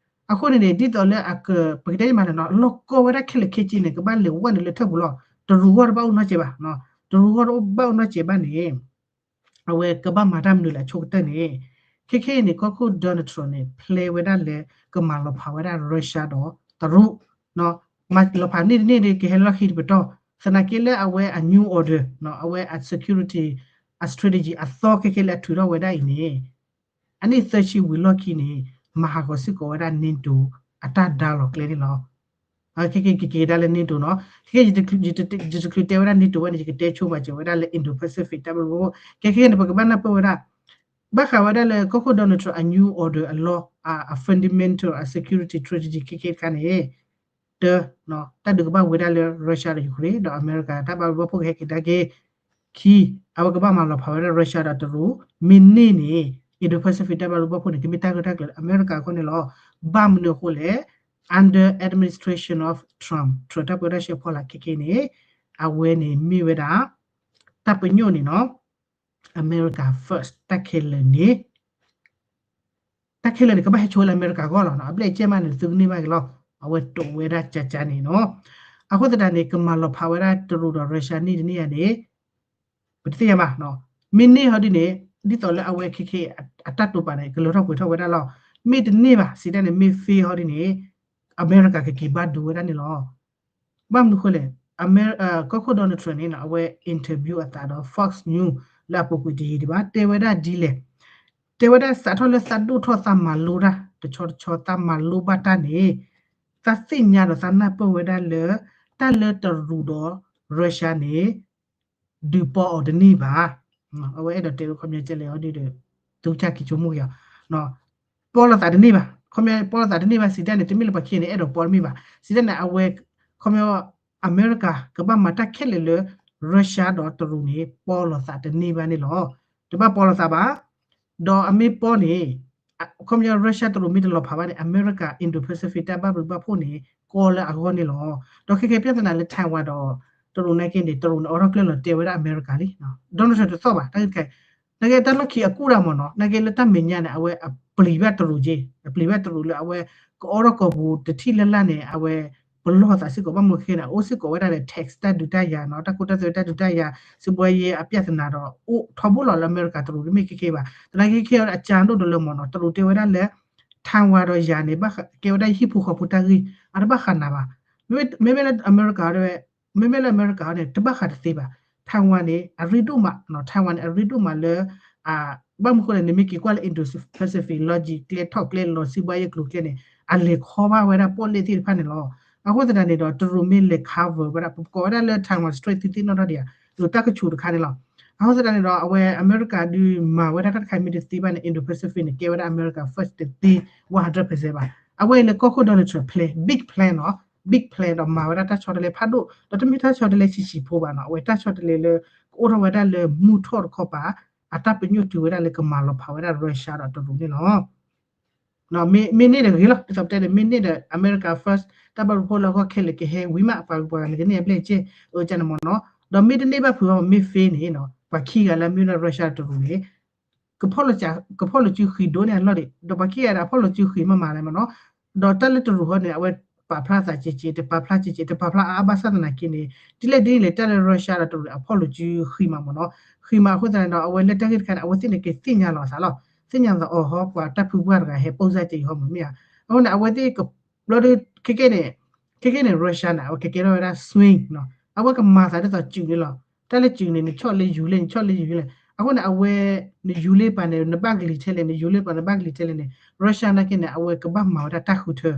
အဃိန့ၣ်န့ၣ် ဒ်သိးလၢအက ပကတဲမးန့ၣ်နီၤ လီၢ်ကီဝဲဒၣ်ခဲလၢာ်ခဲဆ့န့ၣ် ကဘၣ်လဲၤဝဲန့ၣ်လၢထၢၣ်ပူၤလီၤ. တရူးဂီၢ်တဘၣ်အိၣ်နီတစဲးဘၣ်, တရူးဂီၢ်တဘၣ်အိၣ်နီတစဲးဘၣ်န့ၣ် အဝဲကဘၣ်မၤတၢ်မနုၤလဲၣ်အဆိကတၢၢ်န့ၣ် ခဲခဲအံၤန့ၣ် ကီၢ်ခိၣ် Donald Trump န့ၣ် plan ဝဲဒၣ်လၢကမၤလီၤဖးဝဲဒၣ် Russia ဒီးတရူး မၤလီၤဖးန့ၢ်တန့ၢ်ဒီး ကဟဲလီၢ်ခံတပတီၢ် သနာ်က့လၢအဝဲအ new order အဝဲအ security အ strategy အသီခဲခဲလၢအထုးထီၣ်ဝဲဒၣ်အံၤန့ၣ် အနံၣ်သၢဆံဝံၤလီၢ်ခံန့ၣ် မၤဟးဂီၤစ့ၢ်ကီးဝဲဒၣ် NATO အတၢ်ဒါလီၤကျဲန့ၣ်လီၤ. ခဲက့ၤကက့ၤဒၣ်လၢ NATO နီၤ, ခဲက့ၤ ယတချုးတဲဝဲဒၣ် NATO ဝဲန့ၣ် ယကတဲဆိပာ်စၢၤဝဲဒၣ်လၢ Indo-Pacific တၢ်ဘျုးဘၣ်ဖှိၣ် ခဲခဲန့ၣ် ပကဘၣ်နၢ်ပၢၢ်ဝဲဒၣ် ဘၣ်ဃးဝဲဒၣ်လၢကီၢ်ခိၣ် Donald Trump အ new order အလီၢ် အ fundamental အ security strategy ခဲခဲတခါန့ၣ် တၢ်ဒုးကဘၣ်ဝဲဒၣ်လၢ Russia ဒီး Ukraine ဒီးအမဲရကၤတၢ်ဘၣ်ဘျုးဘၣ်ဖှိၣ်ကဟဲက့ၤတၢ်က့ၤ ခံ, အဝဲကဘၣ်မၤလီၤဖးဝဲဒၣ် Russia ဒီးတရူး, မ့ၢ်န့ၢ်န့ၣ် Indo-Pacific တၢ်ဘၣ်ဘျုးဘၣ်ဖှိၣ်န့ၣ် ကမ့ၢ်တၢ်ဂၢၢ်တၢ်ကျၢၤလၢအမဲရကၤအဂီၢ်န့ၣ်လီၤ. ဘၣ်မနုၤအဃိလဲၣ်, under administration of Trump, Trump တၢ်ပၢတၢ်ဆှၢဖီလာ်ခဲခဲန့ၣ် အဝဲန့ၣ်မ့ၢ်ဝဲဒၣ် တၢ်ပညိၣ်န့ၣ်နီၤ America first တၢ်ခဲလၢာ်န့ၣ် တၢ်ခဲလၢာ်န့ၣ် ကဘၣ်ဟဲဆိဝဲလၢအမဲရကၤအဂီၢ်လီၤနီၤ. အဘျဲၣ်ကဲမးန့ၣ် သုကန့ၢ်ဘၣ်က့ၤလီၤ. အဝဲတိာ်ဝဲဒၣ်ကကန့ၣ်နီၤ. အဃိသတးန့ၣ် ကမၤလီၤဖးဝဲဒၣ်တရူးဒီး Russia န့ၢ်တန့ၢ်ဧါန့ၣ် ပတသ့ၣ်ညါဘၣ်. မ့ၢ်န့ၢ်ဟီဒ်န့ၣ် ဒ်သိးလၢအဝဲခဲခဲအတၢ်တိာ်ပာ်န့ၣ် ကလၢထီၣ်ပှဲၤထီၣ်ဝဲဒၣ်လီၤ. မ့ၢ်တန့ၢ်ဘၣ် စံးတၢ်န့ၣ် မ့ၢ် fail ဟီဒ်န့ၣ် အမဲရကၤကက့ၤဘၣ်ဒိဝဲဒၣ်န့ၣ်လီၤ. ဘၣ်မနုၤဃိလဲၣ်, အမဲ, ကီၢ်ခိၣ် Donald Trump န့ၣ်နီၤ အဝဲ interview အသးဒီး Fox News လၢအပူၤကွံာ်တယံာ်ဒံးဘၣ်, တဲဝဲဒၣ်ဒ်လဲၣ်, တဲဝဲဒၣ်စးထီၣ်လၢသးဒိၣ်ထီၣ်သးမၤလိတၢ် တဆီတဆီသးမၤလိဘၣ်တၢ်န့ၣ် သးသ့ၣ်ညါဒီးသးနၢ်ပၢၢ်ဝဲဒၣ်လၢ တၢ်လၢတရူးဒီး Russia န့ၣ် ဒုးပီအီၤတန့ၢ်ဘၣ်. အဝဲအဲၣ်ဒိးတဲဝဲခီပညီကဲလဲၣ်အီၤဒ်ဒီး သုကစၢ်က့ၤဆိကမိၣ်က့ၤအီၤ ပီလိာ်သးတန့ၢ်ဘၣ်. ခီပညီ ပီလိာ်သးတန့ၢ်ဘၣ် စံးတၢ်န့ၣ် တမ့ၢ်လၢပှၤခံဂၤန့ၣ် အဲၣ်ဒိးပီတမ့ၢ်ဘၣ်. စံးတၢ်န့ၣ် အဝဲ ခီပညီ အမဲရကၤ ကဘၣ်မၤတၢ်ခဲလၢာ်လၢ Russia ဒီးတရူးန့ၣ် ပီလိာ်သးတန့ၢ်ဘၣ်န့ၣ်လီၤ. တဘၣ်ပီလိာ်သးဘၣ်. ဒီးအမ့ၢ်ပီန့ၣ် ခီပညီ Russia တရူးမ့ၢ်တလီၤဖးဘၣ်န့ၣ် အမဲရကၤ Indo-Pacific တၢ်ဘၣ်ဘျုးဘၣ်ဖှိၣ်န့ၣ် ကီလၢအဂီၢ်န့ၣ်လီၤ. ဒီးခဲခဲပြဿနာလၢ Taiwan ဒီး တရူးနာ်က့န့ၣ် တရူးန့ၣ် အိးထီၣ်ကျဲလီၤတဲာ်ဝဲဒၣ်အမဲရကၤလံ. Donald Trump တသီၣ်ဘၣ် တၢ်ဂ့ၢ်တခါ နာ်က့တၢ်လီၢ်ခံအကူၣ်တၢ်မ့ၢ်နီၤ နာ်က့လၢတၢ်မဲာ်ညါန့ၣ် အဝဲအပျံၤဘၣ်တရူးက့, အပျံၤဘၣ်တရူးလၢအဝဲ ကအိးထီၣ်ကီၢ်ပူၤတထံၣ်လၢ်လၢ်န့ၣ် အဝဲ ပလီၢ်သးစ့ၢ်ကီး ဘၣ်မနုၤဃိန့ၣ် အအိၣ်စ့ၢ်ကီးဝဲဒၣ်ဒီး tax တၢ်ဒုးတၢ်ယၤနီၤ တၢ်ခိတၢ်သွဲတၢ်ဒုးတၢ်ယၤ စံးဘှါယဲအပြဿနာဒီး အိၣ်ထီဘိလီၤလၢအမဲရကၤတရူး တမ့ၢ်ခဲခဲဘၣ်. သနာ်က့ခဲအံၤအကၢဒိၣ်တလၢမ့ၢ်နီၤ တရူးတဲဝဲဒၣ်လၢ Taiwan ဒီးယၤန့ၣ် ကဲဝဲဒၣ်ဟံၣ်ဖိဃီဖိတၢ်ဂ့ၢ် အတဘၣ်ဃးနၤဘၣ်. မ့မ့ၢ်လၢအမဲရကၤ မ့မ့ၢ်လၢအမဲရကၤန့ၣ် တဘၣ်ဃးတသ့ဘၣ်. Taiwan န့ၣ် အရ့ဒိၣ်မးနီၤ Taiwan န့ၣ် အရ့ဒိၣ်မးလၢ ဘၣ်မနုၤဃိလဲၣ် နမ့ၢ်က့ၤကွၢ်လၢ Indo-Pacific လီၢ်ကံၤကျဲ ထီၣ်ကျဲ လီၤစံးဘှါယဲကျိၤကျဲန့ၣ် အလဲၤခီဘၣ်ဝဲဒၣ်ပီၣ်လဲၣ်သ့ၣ်တဖၣ်န့ၣ်လီၤ. အဃိသတးန့ၣ်ဒီး တရူးမ့ၢ်လဲၤ cover ဝဲဒၣ် ပကိးဝဲဒၣ်လၢ Taiwan Strait သ့ၣ်သ့ၣ်နီၣ်ထီၣ်ဒံးဧါ တၢ်ကဆူးတခါန့ၣ်လီၤ. အဃိသတးန့ၣ်ဒီး အဝဲအမဲရကၤဒုးမၤဝဲဒၣ်တၢ်တခါမ့ၢ်တသ့ဘၣ်န့ၣ် Indo-Pacific န့ၣ် ကဲဝဲဒၣ်အမဲရကၤ first တသ့ one hundred percent ဘၣ်. အဝဲအံၤလၢကီၢ်ခိၣ် Donald Trump plan, big plan နီၤ big plan ဒီးမၤဝဲဒၣ်တၢ်ဆီတလဲဖးဒိၣ် ဒီးတမ့ၢ်တၢ်ဆီတလဲဆံးဆံးဖိဘၣ်နီၤ အဝဲတၢ်ဆီတလဲလၢ ကအိၣ်ထီၣ်ဝဲဒၣ်လၢမုၢ်ထီၣ်တခီပၤ အတၢ်ပညိၣ်တုၤဝဲဒၣ်လၢကမၤလီၤဖးဝဲဒၣ် Russia ဒီးတရူးန့ၣ်လီၤ. မ့ၢ်န့ၢ်ဒီးဂ့ၤလီၤ ဒ်သိးပတဲန့ၣ် မ့ၢ်န့ၢ်ဒီး America first တၢ်ဘၣ်ဘျုးဘၣ်ဖှိၣ်လၢအဂီၢ်ခဲလၢာ်ကဟဲဝံၤမး ပှၤဂုၤပှၤဂၤန့ၣ် ကန့ၢ်အဘျဲၣ်စ့ၢ် အကန့ၣ်မ့ၢ်နီၤ. ဒီးမ့ၢ်တန့ၢ်ဘၣ်ဖုးဘၣ် မ့ၢ် fail န့ၣ်နီၤ ပှၤခံဂၤလၢအမ့ၢ်ဝဲဒၣ် Russia ဒီးတရူးန့ၣ် ကဖီၣ်လိာ်စုဃံၤဒိၣ်န့ၢ်အလီၢ်ဒံး ဒီးပှၤခံဂၤဒီးအဖီၣ်လိာ်စုဃံၤမးမးလဲၣ်မ့ၢ်နီၤ. ဒီးတၢ်လၢတရူးဟီန့ၣ် အဝဲပာ်ဖျါသးကဲးကဲး တပာ်ဖျါကဲးကဲး တပာ်ဖျါအါအါဘၣ်ဆၣ်သနာ်က့န့ၣ် ဒ်လဲၣ်ဒ်လဲၣ် တၢ်လၢ Russia ဒီးတရူးန့ၣ် အဖီၣ်လိာ်စုဃံၤမးမ့ၢ်နီၤ. ဃံၤမးအဃိသတးန့ၣ်ဒီး အဝဲလၢတၢ်ဂ့ၢ်တခါန့ၣ် အဝဲသ့ၣ်န့ၣ်ကသ့ၣ်ညါလီၤအသးလီၤ. သ့ၣ်ညါလီၤအီၤဟီ ပှၤတၢ်ဖုပှၢ်တဂၤဟဲပိၢ်စၢ်ကဲအံၤဟီမ့ၢ်မ့ၢ်ဧါ. အဃိန့ၣ် အဝဲသ့ၣ် ဘျီဒီး ခဲကဲန့ၣ် ခဲကဲန့ၣ် Russia န့ၣ် အဝဲကကဲထီၣ်ဝဲဒၣ် swing နီၤ အဝဲကမၤသးဒ်သိးစုးန့ၣ်လီၤ. တၢ်လၢစုးန့ၣ် နဆီၣ်လၢယူၤလဲၣ် နဆီၣ်လၢယူၤလဲၣ် အဃိန့ၣ် အဝဲ နယူၤလ့ပာ်န့ၣ် နဘၣ်ကလံၤထဲလဲၣ် နယူၤလ့ပာ်နဘၣ်ကလံၤထဲလဲၣ်န့ၣ် Russia နာ်က့န့ၣ် အဝဲကဘၣ်မၤဝဲဒၣ်တၢ်ဃုထၢ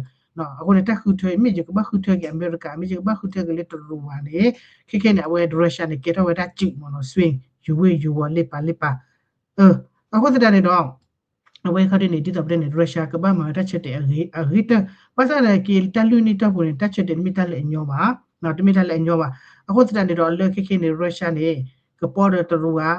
အဃိန့ၣ် တၢ်ဃုထၢ မ့ၢ်ယကဘၣ်ဃုထၢက့ၤအမဲရကၤ မ့ၢ်ယကဘၣ်ဃုထၢက့ၤလၢတရူးဘၣ်န့ၣ် ခဲကဲန့ၣ် အဝဲ Russia န့ၣ် ကဲထီၣ်ဝဲဒၣ်စုးမ့ၢ်နီၤ swing ယူၤဝ့ၢ်ယူၤဝီၤလ့ပာ်လ့ပာ် အဃိသတးန့ၣ်ဒီး အဝဲခီဒ်န့ၣ် ဒ်သိးပတဲန့ၣ် Russia ကဘၣ်မၤဝဲတၢ်ဆၢတဲာ်အဂ့ၤတၢၢ် ဘၣ်ဆၣ်သနာ်က့ တၢ်လွံၢ်နံၣ်တီၢ်ပူၤန့ၣ် တၢ်ဆၢတဲာ်တမ့ၢ်တၢ်လၢအညီဘၣ် တမ့ၢ်တၢ်လၢအညီဘၣ်. အဃိသတးန့ၣ်ဒီး လၢခဲခဲန့ၣ် Russia န့ၣ် ကပီဒီးတရူးဧါ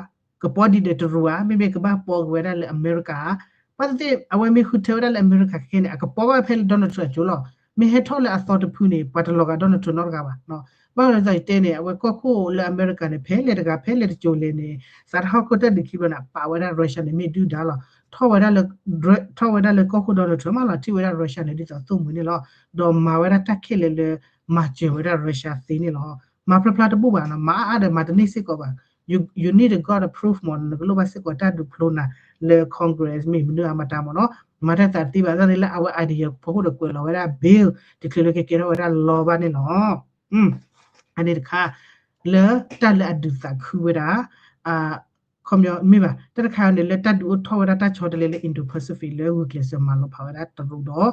ကပီဒ်ဒီးတရူးဧါ မ့မ့ၢ်ကဘၣ်ပီက့ၤဝဲဒၣ်လၢအမဲရကၤ ဘၣ်သ့ၣ်သ့ၣ် အဝဲမ့ၢ်ဃုထၢဝဲဒၣ်လၢအမဲရကၤခဲခဲန့ၣ် အကပီဘၣ်ဖဲလၢ Donald Trump အစိၤလီၤ. မ့ၢ်ဟဲထီၣ်လၢအသီတဖုန့ၣ် ပှၤတလီၤဂာ် Donald Trump နီတဂၤဘၣ်. ဘၣ်မနုၤဒ်သိးယတဲန့ၣ် အဝဲကီၢ်ခိၣ်လၢအမဲရကၤန့ၣ် ဖဲလဲၣ်တဂၤ ဖဲလဲၣ်တစိၤလဲၣ်န့ၣ် စးထီၣ်ဟီၣ်ခိၣ်တၢ်ဒုးခံဘျီန့ၣ် ပာ်ဝဲဒၣ် Russia န့ၣ် မ့ၢ်ဒုၣ်ဒါလီၤ. ထီၣ်ဝဲဒၣ်လၢ ထီၣ်ဝဲဒၣ်လၢကီၢ်ခိၣ် Donald Trump မးလီၤ ထံၣ်ဝဲဒၣ် Russia န့ၣ် ဒ်သိးသိၣ်မှံၤန့ၣ်လီၤ. ဒီးမၤဝဲဒၣ်တၢ်ခဲလၢာ်လၢ မၤစၢၤဝဲဒၣ် Russia သ့န့ၣ်လီၤ. မၤဖျါဖျါတဘူၣ်ဘၣ်နီၤ မၤအါအါဒီးမၤတန့ၢ်စ့ၢ်ကီးဘၣ်. You, you need to got a proof မ့ၢ် နကလိၣ်ဘၣ်စ့ၢ်ကီးတၢ်ဒုးဖျိနၤ လၢ Congress မ့ၢ်မနုၤအမတၤမ့ၢ်နီၤ မၤတၢ်သးတသ့ဘၣ် သတးန့ၣ်လၢအဝဲ idea ဖီခိၣ်ဒီးကွဲးလီၤဝဲဒၣ် bill တချုးလၢကကဲထီၣ်ဝဲဒၣ် law ဘၣ်န့ၣ်လီၤ. အန့ၣ်တခါ လၢတၢ်လၢအဒုးသးခုဝဲဒၣ် ခီပညီမ့ၢ်ဘၣ် တၢ်တခါန့ၣ် လၢတၢ်ဒုးအိၣ်ထီၣ်ဝဲဒၣ်တၢ်ဆီတလဲလၢ Indo-Pacific လၢဂုာ်ကျဲးစၢးမၤလီၤဖးဝဲဒၣ်တရူးဒီး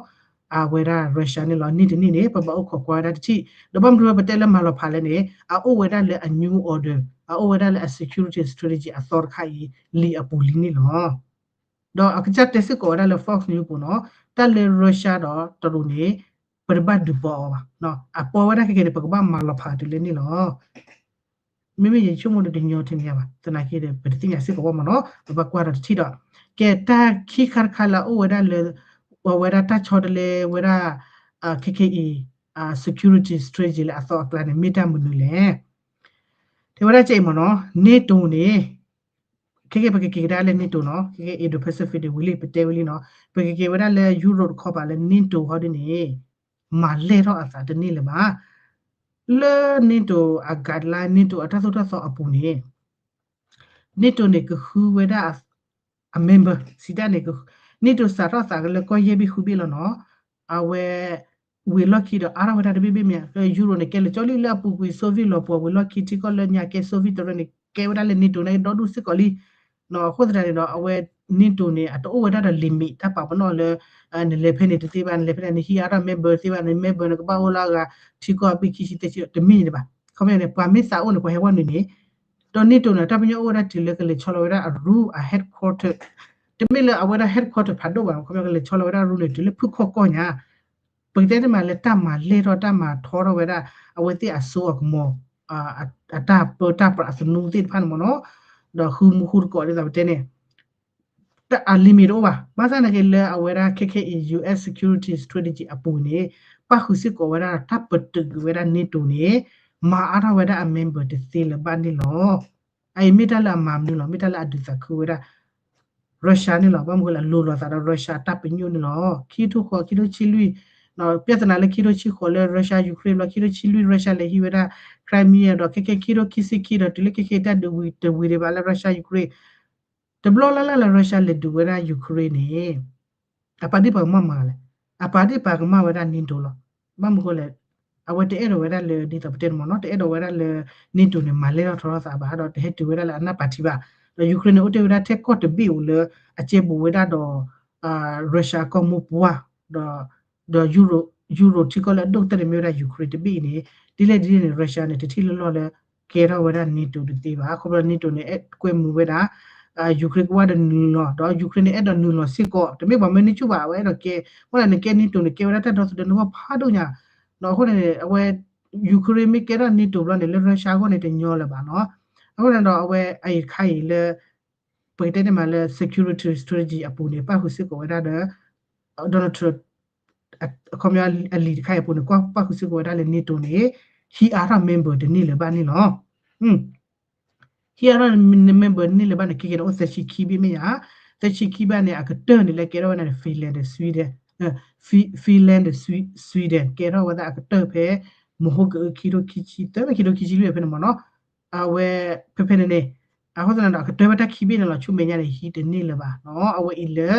အဝဲဒၣ် Russia န့ၣ်လီၤ. နံၣ်တနံၣ်န့ၣ် ပဘၣ်အိၣ်ခိးကွၢ်ဝဲဒၣ်တထံၣ် ဒီးဘၣ်မနုၤပတဲလၢမၤလီၤဖးလဲၣ်န့ၣ် အအိၣ်ဝဲဒၣ်လၢအ new order အအိၣ်ဝဲဒၣ်လၢအ security strategy အသီတခါအံၤ လံာ်အပူၤလံန့ၣ်လီၤ. ဒီးအကစၢ်တဲစ့ၢ်ကီးဝဲဒၣ်လၢ Fox News ပူၤနီၤ, တၢ်လၢ Russia ဒီးတရူးန့ၣ် ပတဘၣ်ဒုးပီအီၤဘၣ်, အပီဝဲဒၣ်ခဲကဲန့ၣ် ပကဘၣ်မၤလီၤဖးတုၤလၢန့ၣ်လီၤ. မ့မ့ၢ်ယဆိကမိၣ်ဒီးတညီထံၣ်န့ၣ်ဘၣ်, သနာ်က့ဒီး ပတသ့ၣ်ညါစ့ၢ်ကီးဘၣ်မ့ၢ်နီၤ, ပဘၣ်ကွၢ်ဒီးတထံၣ်ဒီး, ကဲတၢ်ခံခါတခါလၢအအိၣ်ဝဲဒၣ်လၢ အဝဲဒၣ်တၢ်ဆီတလဲဝဲဒၣ် ခဲကဲအံၤ security strategy လၢအသီအကျါန့ၣ် မ့ၢ်တၢ်မနုၤလဲၣ်. တဲဝဲဒၣ်ကဲအံၤမ့ၢ်နီၤ, NATO န့ၣ် ခဲကဲပကက့ၤကဒါလၢ NATO နီၤ, ခဲကဲ Indo-Pacific န့ၣ်ဝံၤလံ ပတဲဝံၤလံနီၤ, ပကက့ၤဝဲဒၣ်လၢ Europe တခီပၤလၢ NATO ဟီဒ်န့ၣ် မၤလဲၢ်ထီၣ်အသးတန့ၢ်လၢၤဘၣ်. လၢ NATO အ guideline, NATO အတၢ်သိၣ်တၢ်သီအပူၤန့ၣ် NATO န့ၣ် ကဃုဝဲဒၣ်အ member စံးတၢ်န့ၣ် NATO စးထီၣ်သးကလၢကီၢ်ယဲၢ်ဘ့ၣ်ဃုဘ့ၣ်လီၤနီၤ, အဝဲ ဝံၤလီၢ်ခံဒီးအါထီၣ်ဝဲဒၣ်တဘ့ၣ်ဘ့ၣ်မ့ၢ်ဧါ, Europe န့ၣ် ကဲလၢာ်ကၠီလံ လၢအပူၤကွံာ် Soviet လီၤပှီၢ်ဝံၤလီၢ်ခံ ထံကီၢ်လၢညါကဲ Soviet တရၢန့ၣ် ကဲဝဲဒၣ်လၢ NATO န့ၣ်ဒီဒူၣ်စ့ၢ်ကီးလံ. အဃိသတးန့ၣ်ဒီး အဝဲ NATO န့ၣ် အတအိၣ်ဝဲဒၣ်ဒီး limit တၢ်ပာ်ပနီၣ်လၢ နလဲၤဖဲန့ၣ်တသ့ဘၣ်, နလဲၤဖဲန့ၣ် နဟံးအါထီၣ် member တသ့ဘၣ်, န member န့ၣ် ကဘၣ်အိၣ်လၢအဂၤ ထံကီၢ်အဘ့ၣ်ခံဆံသၢဆံ တမ့ၢ်န့ၣ်ဘၣ်. ခီပညီန့ၣ် ပှၤမ့ၢ်သးအိၣ်န့ၣ် ပှၤဟဲဝဲနုာ်န့ၣ် ဒီး NATO န့ၣ် တၢ်ပညိၣ်အိၣ်ဝဲဒၣ်တုၤလၢကလဲၤဆီလီၤဝဲဒၣ်အရူ အ headquarter, တမ့ၢ်လၢအဝဲဒၣ် headquarter ဖးဒိၣ်ဘၣ်, ခီပညီကလဲၤဆီလီၤဝဲဒၣ်အရူန့ၣ် တုၤလၢဖုၣ်ခီၣ်ကီၢ်ညါ, ပကတဲန့ၣ်မးလၢတၢ်မၤလဲၢ်ထီၣ် တၢ်မၤထီထီၣ်ဝဲဒၣ် အဝဲသ့ၣ်အစိအကမီၤ အတၢ်ပၢတၢ်ပြးအသနူသ့ၣ်တဖၣ်န့ၣ်မ့ၢ်နီၤ, ဒီးဃုမူဃုတကိးဒ်သိးပတဲန့ၣ် တၢ်အ limit တအိၣ်ဘၣ်. ဘၣ်ဆၣ်နာ်က့လၢအဝဲဒၣ်ခဲခဲအံၤ U S security strategy အပူၤန့ၣ် ပၣ်ဃုာ်စ့ၢ်ကီးဝဲဒၣ်တၢ်ပတုာ်ကွံာ်ဝဲဒၣ် NATO န့ၣ် မၤအါထီၣ်ဝဲဒၣ်အ member တသ့လၢၤဘၣ်န့ၣ်လီၤ. အအံၤမ့ၢ်တၢ်လၢအမၤမနုၤလီၤ, မ့ၢ်တၢ်လၢအဒုးသးခုဝဲဒၣ် Russia န့ၣ်လီၤ. ဘၣ်မနုၤဃိလၢအလိၤလိာ်သးဒီး Russia တၢ်ပညိၣ်န့ၣ်လီၤ. ခံကထိဃိး ခံကထိဆံလွံၢ် ပြဿနာလၢခံကထိဆံဃိးလၢ Russia Ukraine ဘျီ ခံကထိဆံလွံၢ် Russia လဲၤဟံးဝဲဒၣ် Crimea ဒီးခဲခဲခံကထိခံဆံခံဒီး တုၤလၢခဲခဲတၢ်ဒုးဝံၤတဝံၤဒံးဘၣ်လၢ Russia Ukraine တဘျီလၢ်လၢ်လၢ Russia လဲၤဒုးဝဲဒၣ် Ukraine န့ၣ် အပာ်ဒ့ၣ်ပာ်ကမၣ်မၤလဲၣ်, အပာ်ဒ့ၣ်ပာ်ကမၣ်ဝဲဒၣ် NATO လီၤ. ဘၣ်မနုၤဃိလဲၣ်, အဝဲတအဲၣ်ဒိးဝဲဒၣ်လၢ ဒ်သိးပတဲန့ၣ်မ့ၢ်နီၤ, တအဲၣ်ဒိးဝဲဒၣ်လၢ NATO န့ၣ် မၤလဲၢ်ထီၣ်ထီထီၣ်သးဘၣ်, ဒီးတဟဲတုၤဝဲဒၣ်လၢအနၢ်ပၢၢ်ထံဘၣ်. ဒီး Ukraine န့ၣ် အိၣ်တ့ၢ်ဝဲဒၣ်ထဲကီၢ်တဘ့ၣ်ဧိၤလၢ အကဲဘူးဝဲဒၣ်ဒီး Russia ကီၢ်မိၢ်ပှၢ် ဒီး ဒီး Euro, Euro ထံကီၢ်လၢအဒိၣ်ကတၢၢ်န့ၣ်မ့ၢ်ဝဲဒၣ် Ukraine တဘ့ၣ်အံၤန့ၣ်, ဒ်လဲၣ်ဒ်လဲၣ်န့ၣ် Russia န့ၣ် တထံၣ်လၢလီၢ်လၢ ကဲထီၣ်ဝဲဒၣ် NATO တသ့ဘၣ်. ခီဖျိ NATO န့ၣ် ကွဲမုာ်ဝဲဒၣ် Ukraine ကဝၢ်ဒီးနုာ်လီၤ, ဒီး Ukraine န့ၣ် အဲၣ်ဒိးနုာ်လီၤစ့ၢ်ကီး, တမ့ၢ်ပှၤမၢန့ၢ်ဆူၣ်ဘၣ်, အဝဲအဲၣ်ဒိးကဲ, အဃိန့ၣ် နကဲ NATO န့ၣ် ကဲဝဲဒၣ်တၢ်ဒီသဒၢနဂီၢ်ဖးဒိၣ်ညါ, အဃိန့ၣ် အဝဲ Ukraine မ့ၢ်ကဲထီၣ် NATO ဘျီန့ၣ် လၢ Russia အဂီၢ်န့ၣ် တညီလၢၤဘၣ်နီၤ. အဃိန့ၣ်ဒီး အဝဲအံၤတခါအံၤလၢ ပကတဲန့ၣ်မးလၢ security strategy အပူၤန့ၣ် ပၣ်ဃုာ်စ့ၢ်ကီးဝဲဒၣ်ဒီး Donald Trump အခီပညီအလံာ်တခါအံၤအပူၤန့ၣ် ကွၢ်ပၣ်ဃုာ်စ့ၢ်ကီးဝဲဒၣ်လၢ NATO န့ၣ် ဟံးအါထီၣ် member တန့ၢ်လၢၤဘၣ်န့ၣ်လီၤ. ဟံးအါထီၣ် member တန့ၢ်လၢၤဘၣ်န့ၣ် ခဲကဲန့ၣ် အိၣ်သၢဆံခံဘ့ၣ်မ့ၢ်ဧါ, သၢဆံခံဘ့ၣ်န့ၣ် အကတၢၢ်န့ၣ်လၢကဲထီၣ်ဝဲဒၣ်န့ၣ် Finland ဒီး Sweden, Finland ဒီး Sweden ကဲထီၣ်ဝဲဒၣ်အကတၢၢ်ဖဲ မဟိကအုခံထိခံဆံသၢ ခံထိခံဆံလွံၢ်ဖဲန့ၣ်မ့ၢ်နီၤ. အဝဲ ဖဲဖဲန့ၣ်န့ၣ် အဃိသတးဒီး အကတၢၢ်ဝဲတၢ်ခံဘ့ၣ်န့ၣ်လီၤ ဆူမဲာ်ညါန့ၣ် ဟံးတန့ၢ်လၢၤဘၣ်နီၤ. အဝဲအံၤလၢ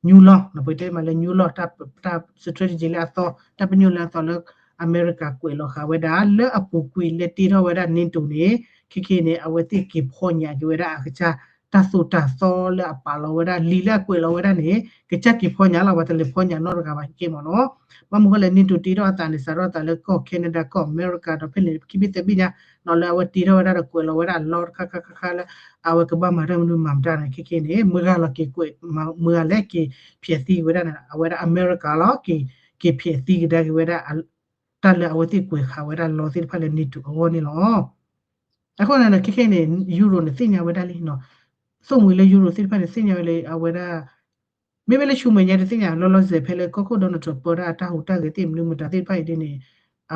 new law နီၤ, ပတဲမးလၢ new law တၢ် တၢ် strategy လၢအသီ တၢ်ပညိၣ်လၢအသီလၢ အမဲရကၤကွဲးလီၤဃာ်ဝဲဒၣ် လၢအပူၤကွံာ်လၢတ့ထီၣ်ဝဲဒၣ် NATO န့ၣ် ခဲကဲန့ၣ် အဝဲသ့ၣ်က့ၤဖီညါက့ၤဝဲဒၣ်အကစၢ် တၢ်သိၣ်တၢ်သီလၢအပာ်လီၤဝဲဒၣ် လံာ်လၢအကွဲးလီၤဝဲဒၣ်န့ၣ် ကစၢ်က့ၤဖီညါလီၤ, ပှၤတလဲၤဖီညါနီတဂၤဘၣ် ခဲကဲမ့ၢ်နီၤ. ဘၣ်မနုၤဃိလဲၣ် NATO တ့ထီၣ်အသးန့ၣ် စးထီၣ်သးလၢကီၢ် Canada ကီၢ် America ဒီးဖဲန့ၣ် ခံဘ့ၣ်သၢဘ့ၣ်ညါနီၤ လၢအဝဲတ့ထီၣ်ဝဲဒၣ်ဒီးကွဲးလီၤဝဲဒၣ်အလီတခါခါခါခါလၢ အဝဲကဘၣ်မၤတၢ်မနုၤမၤမတၤန့ၣ် ခဲကဲန့ၣ် မုၢ်ဂၤလီၤက့ၤကွဲး မုၢ်ဂၤလဲၣ်က့ၤဖျဲးသံဝဲဒၣ်န့ၣ် အဝဲဒၣ် America လီၤ က့ၤ က့ၤဖျဲးသံကဒါက့ၤဝဲဒၣ် တၢ်လၢအဝဲသ့ၣ်ကွဲးဃာ်ဝဲဒၣ်လီသ့ၣ်တဖၣ်လၢ NATO အဂီၢ်န့ၣ်လီၤ. အဃိန့ၣ် ခဲကဲန့ၣ် Europe န့ၣ် သ့ၣ်ညါဝဲဒၣ်လံနီၤ, သိၣ်မှံၤလၢ Europe သ့ၣ်တဖၣ်န့ၣ် သ့ၣ်ညါဝဲလၢ အဝဲဒၣ် မ့မ့ၢ်လၢဆူမဲာ်ညါတသ့ၣ်ညါ လီၤလီၤဆဲးဆဲးဖဲလၢကီၢ်ခိၣ် Donald Trump ပၢတၢ်အတၢ်ဟူးတၢ်ဂဲၤသ့ၣ်မနုၤမတၤသ့ၣ်တဖၣ်အံၤဒ်န့ၣ်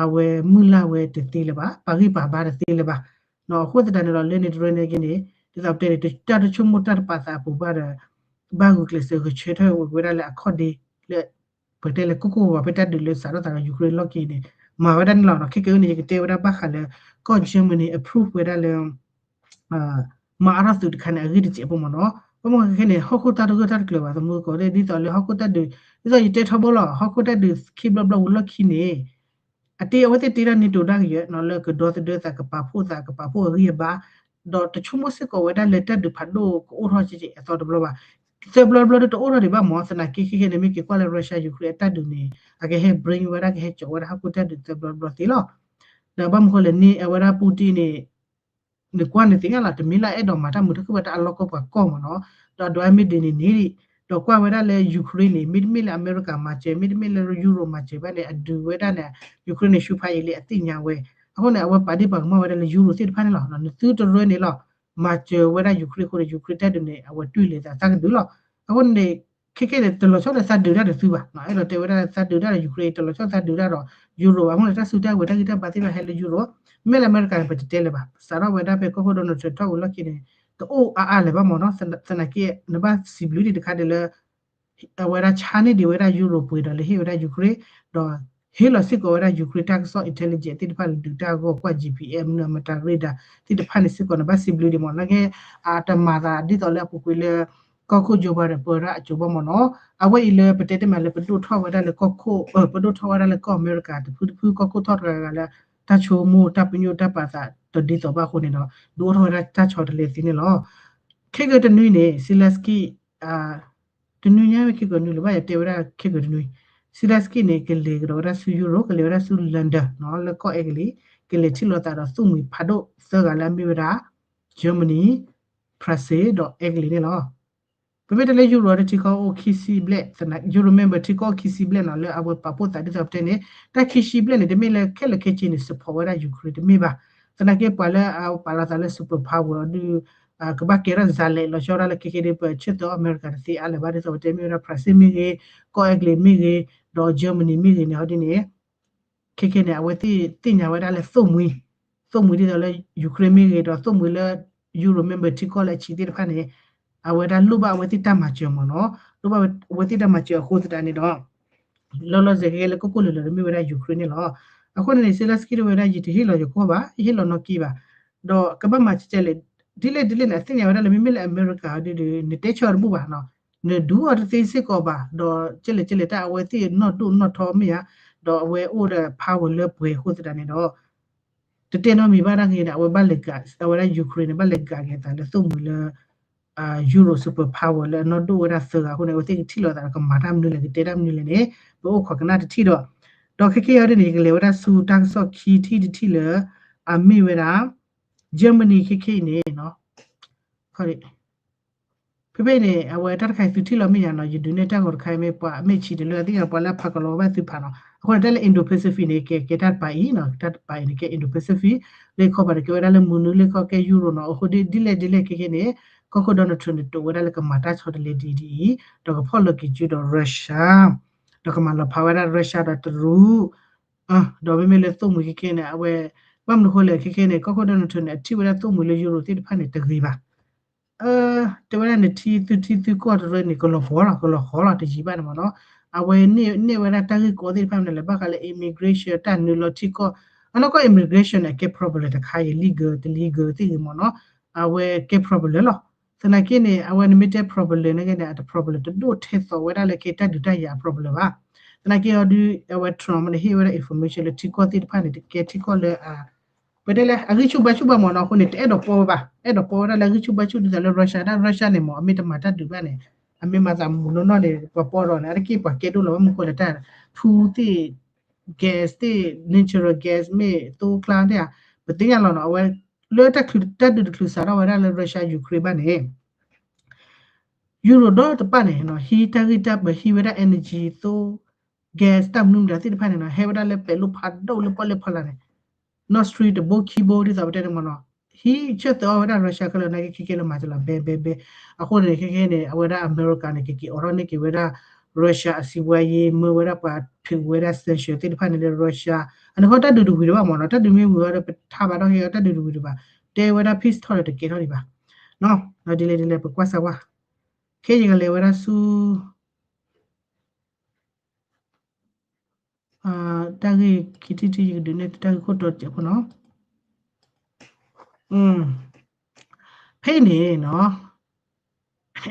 အဝဲမုၢ်လၢ်ဝဲတသ့လၢၤဘၣ်, ပာ်ဂံၢ်ပာ်ဘါတသ့လၢၤဘၣ်နီၤ. အဃိသတးန့ၣ်လီၤ လၢန့ၣ်တရၢန့ၣ်က့န့ၣ် ဒ်သိးပတဲန့ၣ် တၢ်တဆိကမိၣ်တၢ်တပာ်သးအပူၤဘၣ်ဒီး ဘၣ်ဂုာ်ကျဲးစၢးဂဲၤဆၢထၢၣ်ဝဲဒၣ်လၢအခီၣ်ဒ့လၢ ပကတဲလၢ ကိၢ်ကိၢ်ဝဲ ဖဲတၢ်ဒုးလၢစးထီၣ်သးဒီး Ukraine လီၢ်က့ၤန့ၣ် မၤဝဲဒၣ်န့ၣ်လီၤနီၤ. ခဲကဲအံၤန့ၣ် ယကတဲဝဲဒၣ်ဘၣ်ဃးလၢ ကီၢ် Germany approve ဝဲဒၣ်လၢ မၤအါထီၣ်သုးတခါန့ၣ် အဂ့ၢ်တစဲးဖိမ့ၢ်နီၤ. ဘၣ်မနုၤခဲကဲန့ၣ် ဟီၣ်ခိၣ်တၢ်တဂၢၢ်တၢ်တကျၢၤဘၣ် သမူကီး ဒ်သိးလၢဟီၣ်ခိၣ်တၢ်ဒုး ဒ်သိးယတဲထီဘိလီၤ ဟီၣ်ခိၣ်တၢ်ဒုးခံဘျီဘျီဝံၤလီၢ်ခံန့ၣ် အတ့ အဝဲသ့ၣ်တ့ထီၣ် NATO ဒၣ်ကယဲၢ်နီၤ လၢကဒီသဒၢသး ကပာ်ဖှိၣ်သး ကပာ်ဖှိၣ်အဂံၢ်အဘါ ဒီးတဆိကမိၣ်စ့ၢ်ကီးဝဲဒၣ်လၢတၢ်ဒုးဖးဒိၣ်ကအိၣ်ထီၣ်ကဲကဲအသီတဘျီဘၣ်. သၢဘျီတဘျီဒီးတအိၣ်ထီၣ်ဒံးဘၣ်မ့ၢ် သနာ်က့ခဲကဲန့ၣ် မ့ၢ်က့ၤကွၢ်လၢ Russia Ukraine အတၢ်ဒုးန့ၣ် အကဟဲ bring ဝဲဒၣ် ကဟဲကၠီၤဝဲဒၣ်ဟီၣ်ခိၣ်တၢ်ဒုးသၢဘျီတဘျီသ့လီၤ. ဒီးဘၣ်မနုၤဃိလဲၣ်န့ၣ် အဝဲဒၣ် Putin န့ၣ် နကွၢ်န့ၣ်သ့ၣ်ညါလီၤ တမ့ၢ်လၢအဲၣ်ဒိးမၤတၢ်မုာ်တၢ်ခုၣ်ဘၣ် တၢ်အလီၢ်ကီၢ်ပှၤကီၢ်မ့ၢ်နီၤ. ဒီးဒွးမ့ၢ်ဒ်န့ၣ်န့ၣ် ဒီးကွၢ်ဝဲဒၣ်လၢ Ukraine န့ၣ် မ့တမ့ၢ်လၢအမဲရကၤမၤစၢၤ မ့တမ့ၢ်လၢ Europe မၤစၢၤဘၣ်န့ၣ် အဒုးဝဲဒၣ်န့ၣ် Ukraine န့ၣ် ဆူဖးယံာ်လံအသ့ၣ်ညါဝဲ. အဃိန့ၣ် အဝဲပာ်ဒ့ၣ်ပာ်ကမၣ်ဝဲဒၣ်လၢ Europe သ့ၣ်တဖၣ်န့ၣ်လီၤ. နသုတရၢန့ၣ်လီၤ မၤစၢၤဝဲဒၣ် Ukraine အဃိန့ၣ် Ukraine တၢ်ဒုးန့ၣ် အဝဲတွံၢ်လဲၤသးသးကဒုလီၤ. အဃိန့ၣ် ခဲခဲန့ၣ် တလီၤဆီဒီးသးဒုးတၢ်ဒီးသုဘၣ်. အဲၣ်ဒိးတဲဝဲဒၣ်သးဒုးတၢ်ဒီး Ukraine တလီၤဆီသးဒုးတၢ်ဒီး Europe ဘၣ်. အဃိန့ၣ် တၢ်စုကဝဲၤတၢ်ဂံၢ်တၢ်ဘါသ့ၣ်တဖၣ်ဟဲလၢ Europe မ့ၢ်လၢအမဲရကၤန့ၣ် ပတတဲလၢၤဘၣ်. စးထီၣ်ဝဲဒၣ်ဖဲကီၢ်ခိၣ် Donald Trump ထီၣ်ဝံၤလီၢ်ခံန့ၣ် တအိၣ်အါအါလၢၤဘၣ်မ့ၢ်နီၤ. သနာ်က့ နဘၣ်စံးဘျုးဒံးတခါဒံးလၢ အဝဲဒၣ်ဆါန့ၢ်ဒံးဝဲဒၣ် Europe ပှ့ၤဒီးလဲၤဟ့ၣ်ဝဲဒၣ် Ukraine ဒီးဟ့ၣ်လီၤစ့ၢ်ကီးဝဲဒၣ် Ukraine တၢ်ကစီၣ် intelligence သ့ၣ်တဖၣ်လၢဒုးတၢ်အဂီၢ် ကွၢ် G P S မနုၤ မတၤ radar သ့ၣ်တဖၣ်န့ၣ်စ့ၢ်ကီး နဘၣ်စံးဘျုးဒံးမ့ၢ်နီၤ. နာ်က့ အတမၤသးဒ်သိးလၢအပူၤကွံာ်လၢ ကီၢ်ခိၣ် Joe Biden ပၢတၢ်အစိၤဘၣ်မ့ၢ်နီၤ. အဝဲအံၤလၢပတဲတ့ၢ်မးလၢပဒိၣ်ထီၣ်ဝဲဒၣ်လၢကီၢ်ခိၣ် ပဒိၣ်ထီၣ်ဝဲဒၣ်လၢကီၢ်အမဲရကၤတဖုတဖု ကီၢ်ခိၣ်ထီၣ်တဂၤဂၤလၢ တၢ်ဆိကမိၣ်တၢ်ပညိၣ်တၢ်ပာ်သးတဒ်သိးဘၣ်အဃိန့ၣ်ဒီး ဒုးအိၣ်ထီၣ်ဝဲဒၣ်တၢ်ဆီတလဲသ့န့ၣ်လီၤ. ခဲကတနွံန့ၣ် Zelensky တနွံညါမ့ၢ်ခဲကနွံလၢၤဘၣ် ယတဲဝဲဒၣ်ခဲကတနွံ Zelensky န့ၣ် ကလဲၤကဒီးဝဲဒၣ်ဆူ Europe ကလဲၤဝဲဒၣ်ဆူ London နီၤ လၢကီၢ်အဲကလံး ကလဲၤထံၣ်လိာ်သးဒီးသိၣ်မှံၤဖးဒိၣ်သၢဂၤလၢအမ့ၢ်ဝဲဒၣ် Germany, France ဒီးအဲကလံးန့ၣ်လီၤ. ပမ့ၢ်တဲလၢ Europe ဒီးထံကီၢ်အိၣ်ခံဆံဘျဲၣ်, Euro member ထံကီၢ်အိၣ်ခံဆံဘျဲၣ်နီၤ လၢအဝဲပာ်ဖှိၣ်သးဒ်သိးပတဲန့ၣ် တၢ်ခံဆံဘျဲၣ်န့ၣ် တမ့ၢ်လၢခဲလၢာ်ခဲဆ့န့ၣ် support ဝဲဒၣ် Ukraine တမ့ၢ်ဘၣ်. သနာ်က့ပှၤလၢအပာ်လီၤသးလၢ super power ဒုး ကဘၣ်ကဲထီၣ် ဇာတ်လမ်း လီၤဆီဒၣ်လၢခဲကဲဒ်ပဆၢသၢအီၣ် အမဲရကၤတသ့အါလၢၤဘၣ် ဒ်သိးပတဲမ့ၢ်ဝဲဒၣ် France မ့ၢ်ဂ့ၤ, ကီၢ်အဲကလံးမ့ၢ်ဂ့ၤ, ဒီး Germany မ့ၢ်ဂ့ၤန့ၣ် ဟီဒ်န့ၣ် ခဲကဲန့ၣ် အဝဲသ့ၣ်သ့ၣ်ညါဝဲဒၣ်လၢသိၣ်မှံၤ, သိၣ်မှံၤဒ်သိးလၢ Ukraine မ့ၢ်ဂ့ၤ ဒီးသိၣ်မှံၤလၢ Euro member ထံကီၢ်လၢအဆံးသ့ၣ်တဖၣ်န့ၣ် အဝဲဒၣ်လိၣ်ဘၣ်အဝဲသ့ၣ်တၢ်မၤစၢၤမ့ၢ်နီၤ, လိၣ်ဘၣ်အဝဲသ့ၣ်တၢ်မၤစၢၤအဃိသတးန့ၣ်ဒီး လီၤလီၤဆဲးဆဲးလၢကီၢ်ခိၣ်လၢာ်လၢာ် တမ့ၢ်ဝဲဒၣ် Ukraine န့ၣ်လီၤ. အဃိန့ၣ်န့ၣ် Zelensky တဲဝဲဒၣ် ယတဟ့ၣ်လီၤယကီၢ်ဘၣ်, ယဟ့ၣ်လီၤနီၢ်ကီၢ်ဘၣ်, ဒီးကဘၣ်မၤကဲလဲၣ် ဒ်လဲၣ်ဒ်လဲၣ်န့ၣ် အသ့ၣ်ညါဝဲဒၣ်လၢမ့မ့ၢ်လၢအမဲရကၤဒုး နတဲဆၢတဘူၣ်ဘၣ်နီၤ, နဒုးအီၤတသ့စ့ၢ်ကီးဘၣ်, ဒီးကဲလဲၣ်ကဲလဲၣ်တၢ်အဝဲသ့ၣ်နီၢ်ဒိၣ်နီၢ်ထီမ့ၢ်ဧါ, ဒီးအဝဲအိၣ်ဒီး power လၢပှဲၤအဃိသတးန့ၣ်ဒီး တတဲနီတမံၤဘၣ်တၢ်ဂ့ၤန့ၣ် အဝဲဘၣ်လဲၤဂၤ အဝဲဒၣ် Ukraine န့ၣ် ဘၣ်လဲၤဂၤက့ၤသးလၢသိၣ်မှံၤလၢ Euro super power လၢအနီၢ်ဒိၣ်ဝဲဒၣ်သၢဂၤအဃိန့ၣ် အဝဲသ့ၣ်ကထံၣ်လိာ်သးဒီးကမၤတၢ်မနုၤလဲၣ် ကတဲတၢ်မနုၤလဲၣ်န့ၣ် ပအိၣ်ခိးကနၣ်တထံၣ်ဒီး ဒီးခဲကဲအံၤဒ်န့ၣ် ယကလဲၤဝဲဒၣ်ဆူတၢ်ကစီၣ်ခံထံၣ်တထံၣ်လၢ အမ့ၢ်ဝဲဒၣ် Germany ခဲကဲအံၤန့ၣ် ဖဲဖဲအံၤန့ၣ် အဝဲတၢ်တခါအံၤသုထံၣ်လီၤမ့ၢ်ယါနီၤ, ယဒုးနဲၣ်တၢ်ဂီၤတခါအံၤမ့ၢ်ပှၤအမ့ၢ်ဆံးတလၢအသ့ၣ်ညါ ပှၤလၢအဖးကလီၤဘၣ်သုဖးနီၤ, အဃိန့ၣ် တၢ်လၢ Indo-Pacific န့ၣ် ကဲကဲတၢ်တပၤအံၤနီၤ, တၢ်တပၤအံၤန့ၣ် ကဲ Indo-Pacific လၢခီပၤန့ၣ် ကဲဝဲဒၣ်လၢမနုၤလၢခီကဲ Euro နီၤ, အဃိဒ်လဲၣ်ဒ်လဲၣ်ခဲကဲန့ၣ် ကီၢ်ခိၣ် Donald Trump န့ၣ် တိာ်ဝဲဒၣ်လၢကမၤတၢ်ဆီတလဲဒ်အံၤ ဒီးကဖီၣ်လီၤက့ၤစုဒီး Russia ဒီးကမၤလီၤဖးဝဲဒၣ် Russia ဒီးတရူး ဒီးမ့မ့ၢ်လၢသိၣ်မှံၤခဲကဲန့ၣ် အဝဲ ဘၣ်မနုၤဃိလဲၣ်ခဲကဲန့ၣ် ကီၢ်ခိၣ် Donald Trump န့ၣ် အထံၣ်ဝဲဒၣ်သိၣ်မှံၤလၢ Euro သ့ၣ်တဖၣ်န့ၣ် တဂ့ၤဘၣ်. တဲဝဲဒၣ်နထံသုထံသုကီၢ်တရၢန့ၣ် ကလီၤပှီၤလီၤ ကလီၤဃီလီၤ တယံာ်ဘၣ်န့ၣ်မ့ၢ်နီၤ, အဝဲန့ၢ်ဝဲဒၣ်တၢ်ဂ့ၢ်ကီသ့ၣ်တဖၣ်မနုၤလဲၣ် ဘၣ်ဃးလၢ immigration တၢ်နုာ်လီၤထံကီၢ်, အနီၢ်ကီၢ် immigration န့ၣ် ကဲ problem တခါအံၤ legal တ legal သ့ၣ်ဂ့ၤမ့ၢ်နီၤ, အဝဲကဲ problem လီၤ. သနာ်က့န့ၣ် အဝဲနမ့ၢ်တဲ problem န့ၣ်ဂ့ၤန့ၣ် အတ problem တဒိၣ်ထဲသိးဝဲဒၣ်လၢကဲတၢ်ဒုးတၢ်ယၤအ problem ဘၣ်. သနာ်က့အီၤဒုး အဝဲ Trump န့ၣ် ဟ့ၣ်ဝဲဒၣ် information လၢထံကီၢ်သ့ၣ်တဖၣ်န့ၣ် တကဲထံကီၢ်လၢ ပတဲလၢအဂံၢ်ဆူၣ်ဘါဆူၣ်ဘၣ်မ့ၢ်နီၤ, အဃိန့ၣ် တအဲၣ်ဒိးပီဝဲဘၣ်, အဲၣ်ဒိးပီဝဲဒၣ်လၢအဂံၢ်ဆူၣ်ဘါဆူၣ်ဒ်သိးလၢ Russia ဒၣ် Russia န့ၣ်မ့ၢ် အမ့ၢ်တမၤတၢ်ဒုးဘၣ်န့ၣ် အမ့ၢ်မၤသးမုာ်နီၢ်နီၢ်န့ၣ် ပှၤပီဒီးန့ၣ် အတက့ၢ်ပှၤကဲဒိၣ်လီၤ ဘၣ်မနုၤဃိလဲၣ် တၢ်ထူသ့ၣ် gas သ့ၣ် natural gas မ့ၢ်သိကျါသ့ၣ်ဧါ, ပသ့ၣ်ညါလီၤနီၤ, အဝဲလၢတၢ်ဒုးတချုးစးထီၣ်ဝဲဒၣ်လၢ Russia Ukraine ဘၣ်န့ၣ် Europe ဒီတဖၣ်န့ၣ် ဟံးတၢ်ဂံၢ်တၢ်ဘါ ဟံးဝဲဒၣ် energy သိ gas တၢ်မနုၤမတၤသ့ၣ်တဖၣ်န့ၣ်နီၤ ဟဲဝဲဒၣ်လၢပဲၤလိၣ်ဖးဒိၣ်လၢပီၣ်လဲၣ်ဖီလာ်န့ၣ် Nord Stream တဘိခံဘိဒ်သိးပတဲန့ၣ်မ့ၢ်နီၤ, ဟံးဆၢသၢအီၣ်ဝဲဒၣ် Russia ခဲလၢာ်နာ်က့ ခဲကဲလၢမၤစၢၤလီၤ ဘဲဘဲဘဲ, အဃိန့ၣ် ခဲကဲန့ၣ် အဝဲဒၣ်အမဲရကၤန့ၣ် ကက့ၤအိးထီၣ်န့ၢ်က့ၤဝဲဒၣ် Russia အစီးပွားရေး မၢဝဲဒၣ်ပှၤထုးဝဲဒၣ် sanction သ့ၣ်တဖၣ်န့ၣ်လၢ Russia အန့ၣ်ဃီတၢ်ဒုးတဝံၤတဘၣ်မ့ၢ်နီၤ, တၢ်ဒုးမ့ၢ်ဝံၤအီၤဒီး ပထါဘၣ်ထီၣ်က့ၤအီၤတၢ်ဒုးတဝံၤတဘၣ်, တဲဝဲဒၣ် peace talk ဒီးတကဲထီၣ်ဒံးဘၣ်, ဒ်လဲၣ်ဒ်လဲၣ် ပကွၢ်စၢၤဝဲ, ခဲယကလဲၤဝဲဒၣ်ဆူ တၢ်ဂ့ၢ်ခံထံၣ်တထံၣ် ယကဒုးနဲၣ်သုတၢ်ဂ့ၢ်ခိၣ်တီတစဲးဖိနီၤ, ဖဲအံၤန့ၣ်နီၤ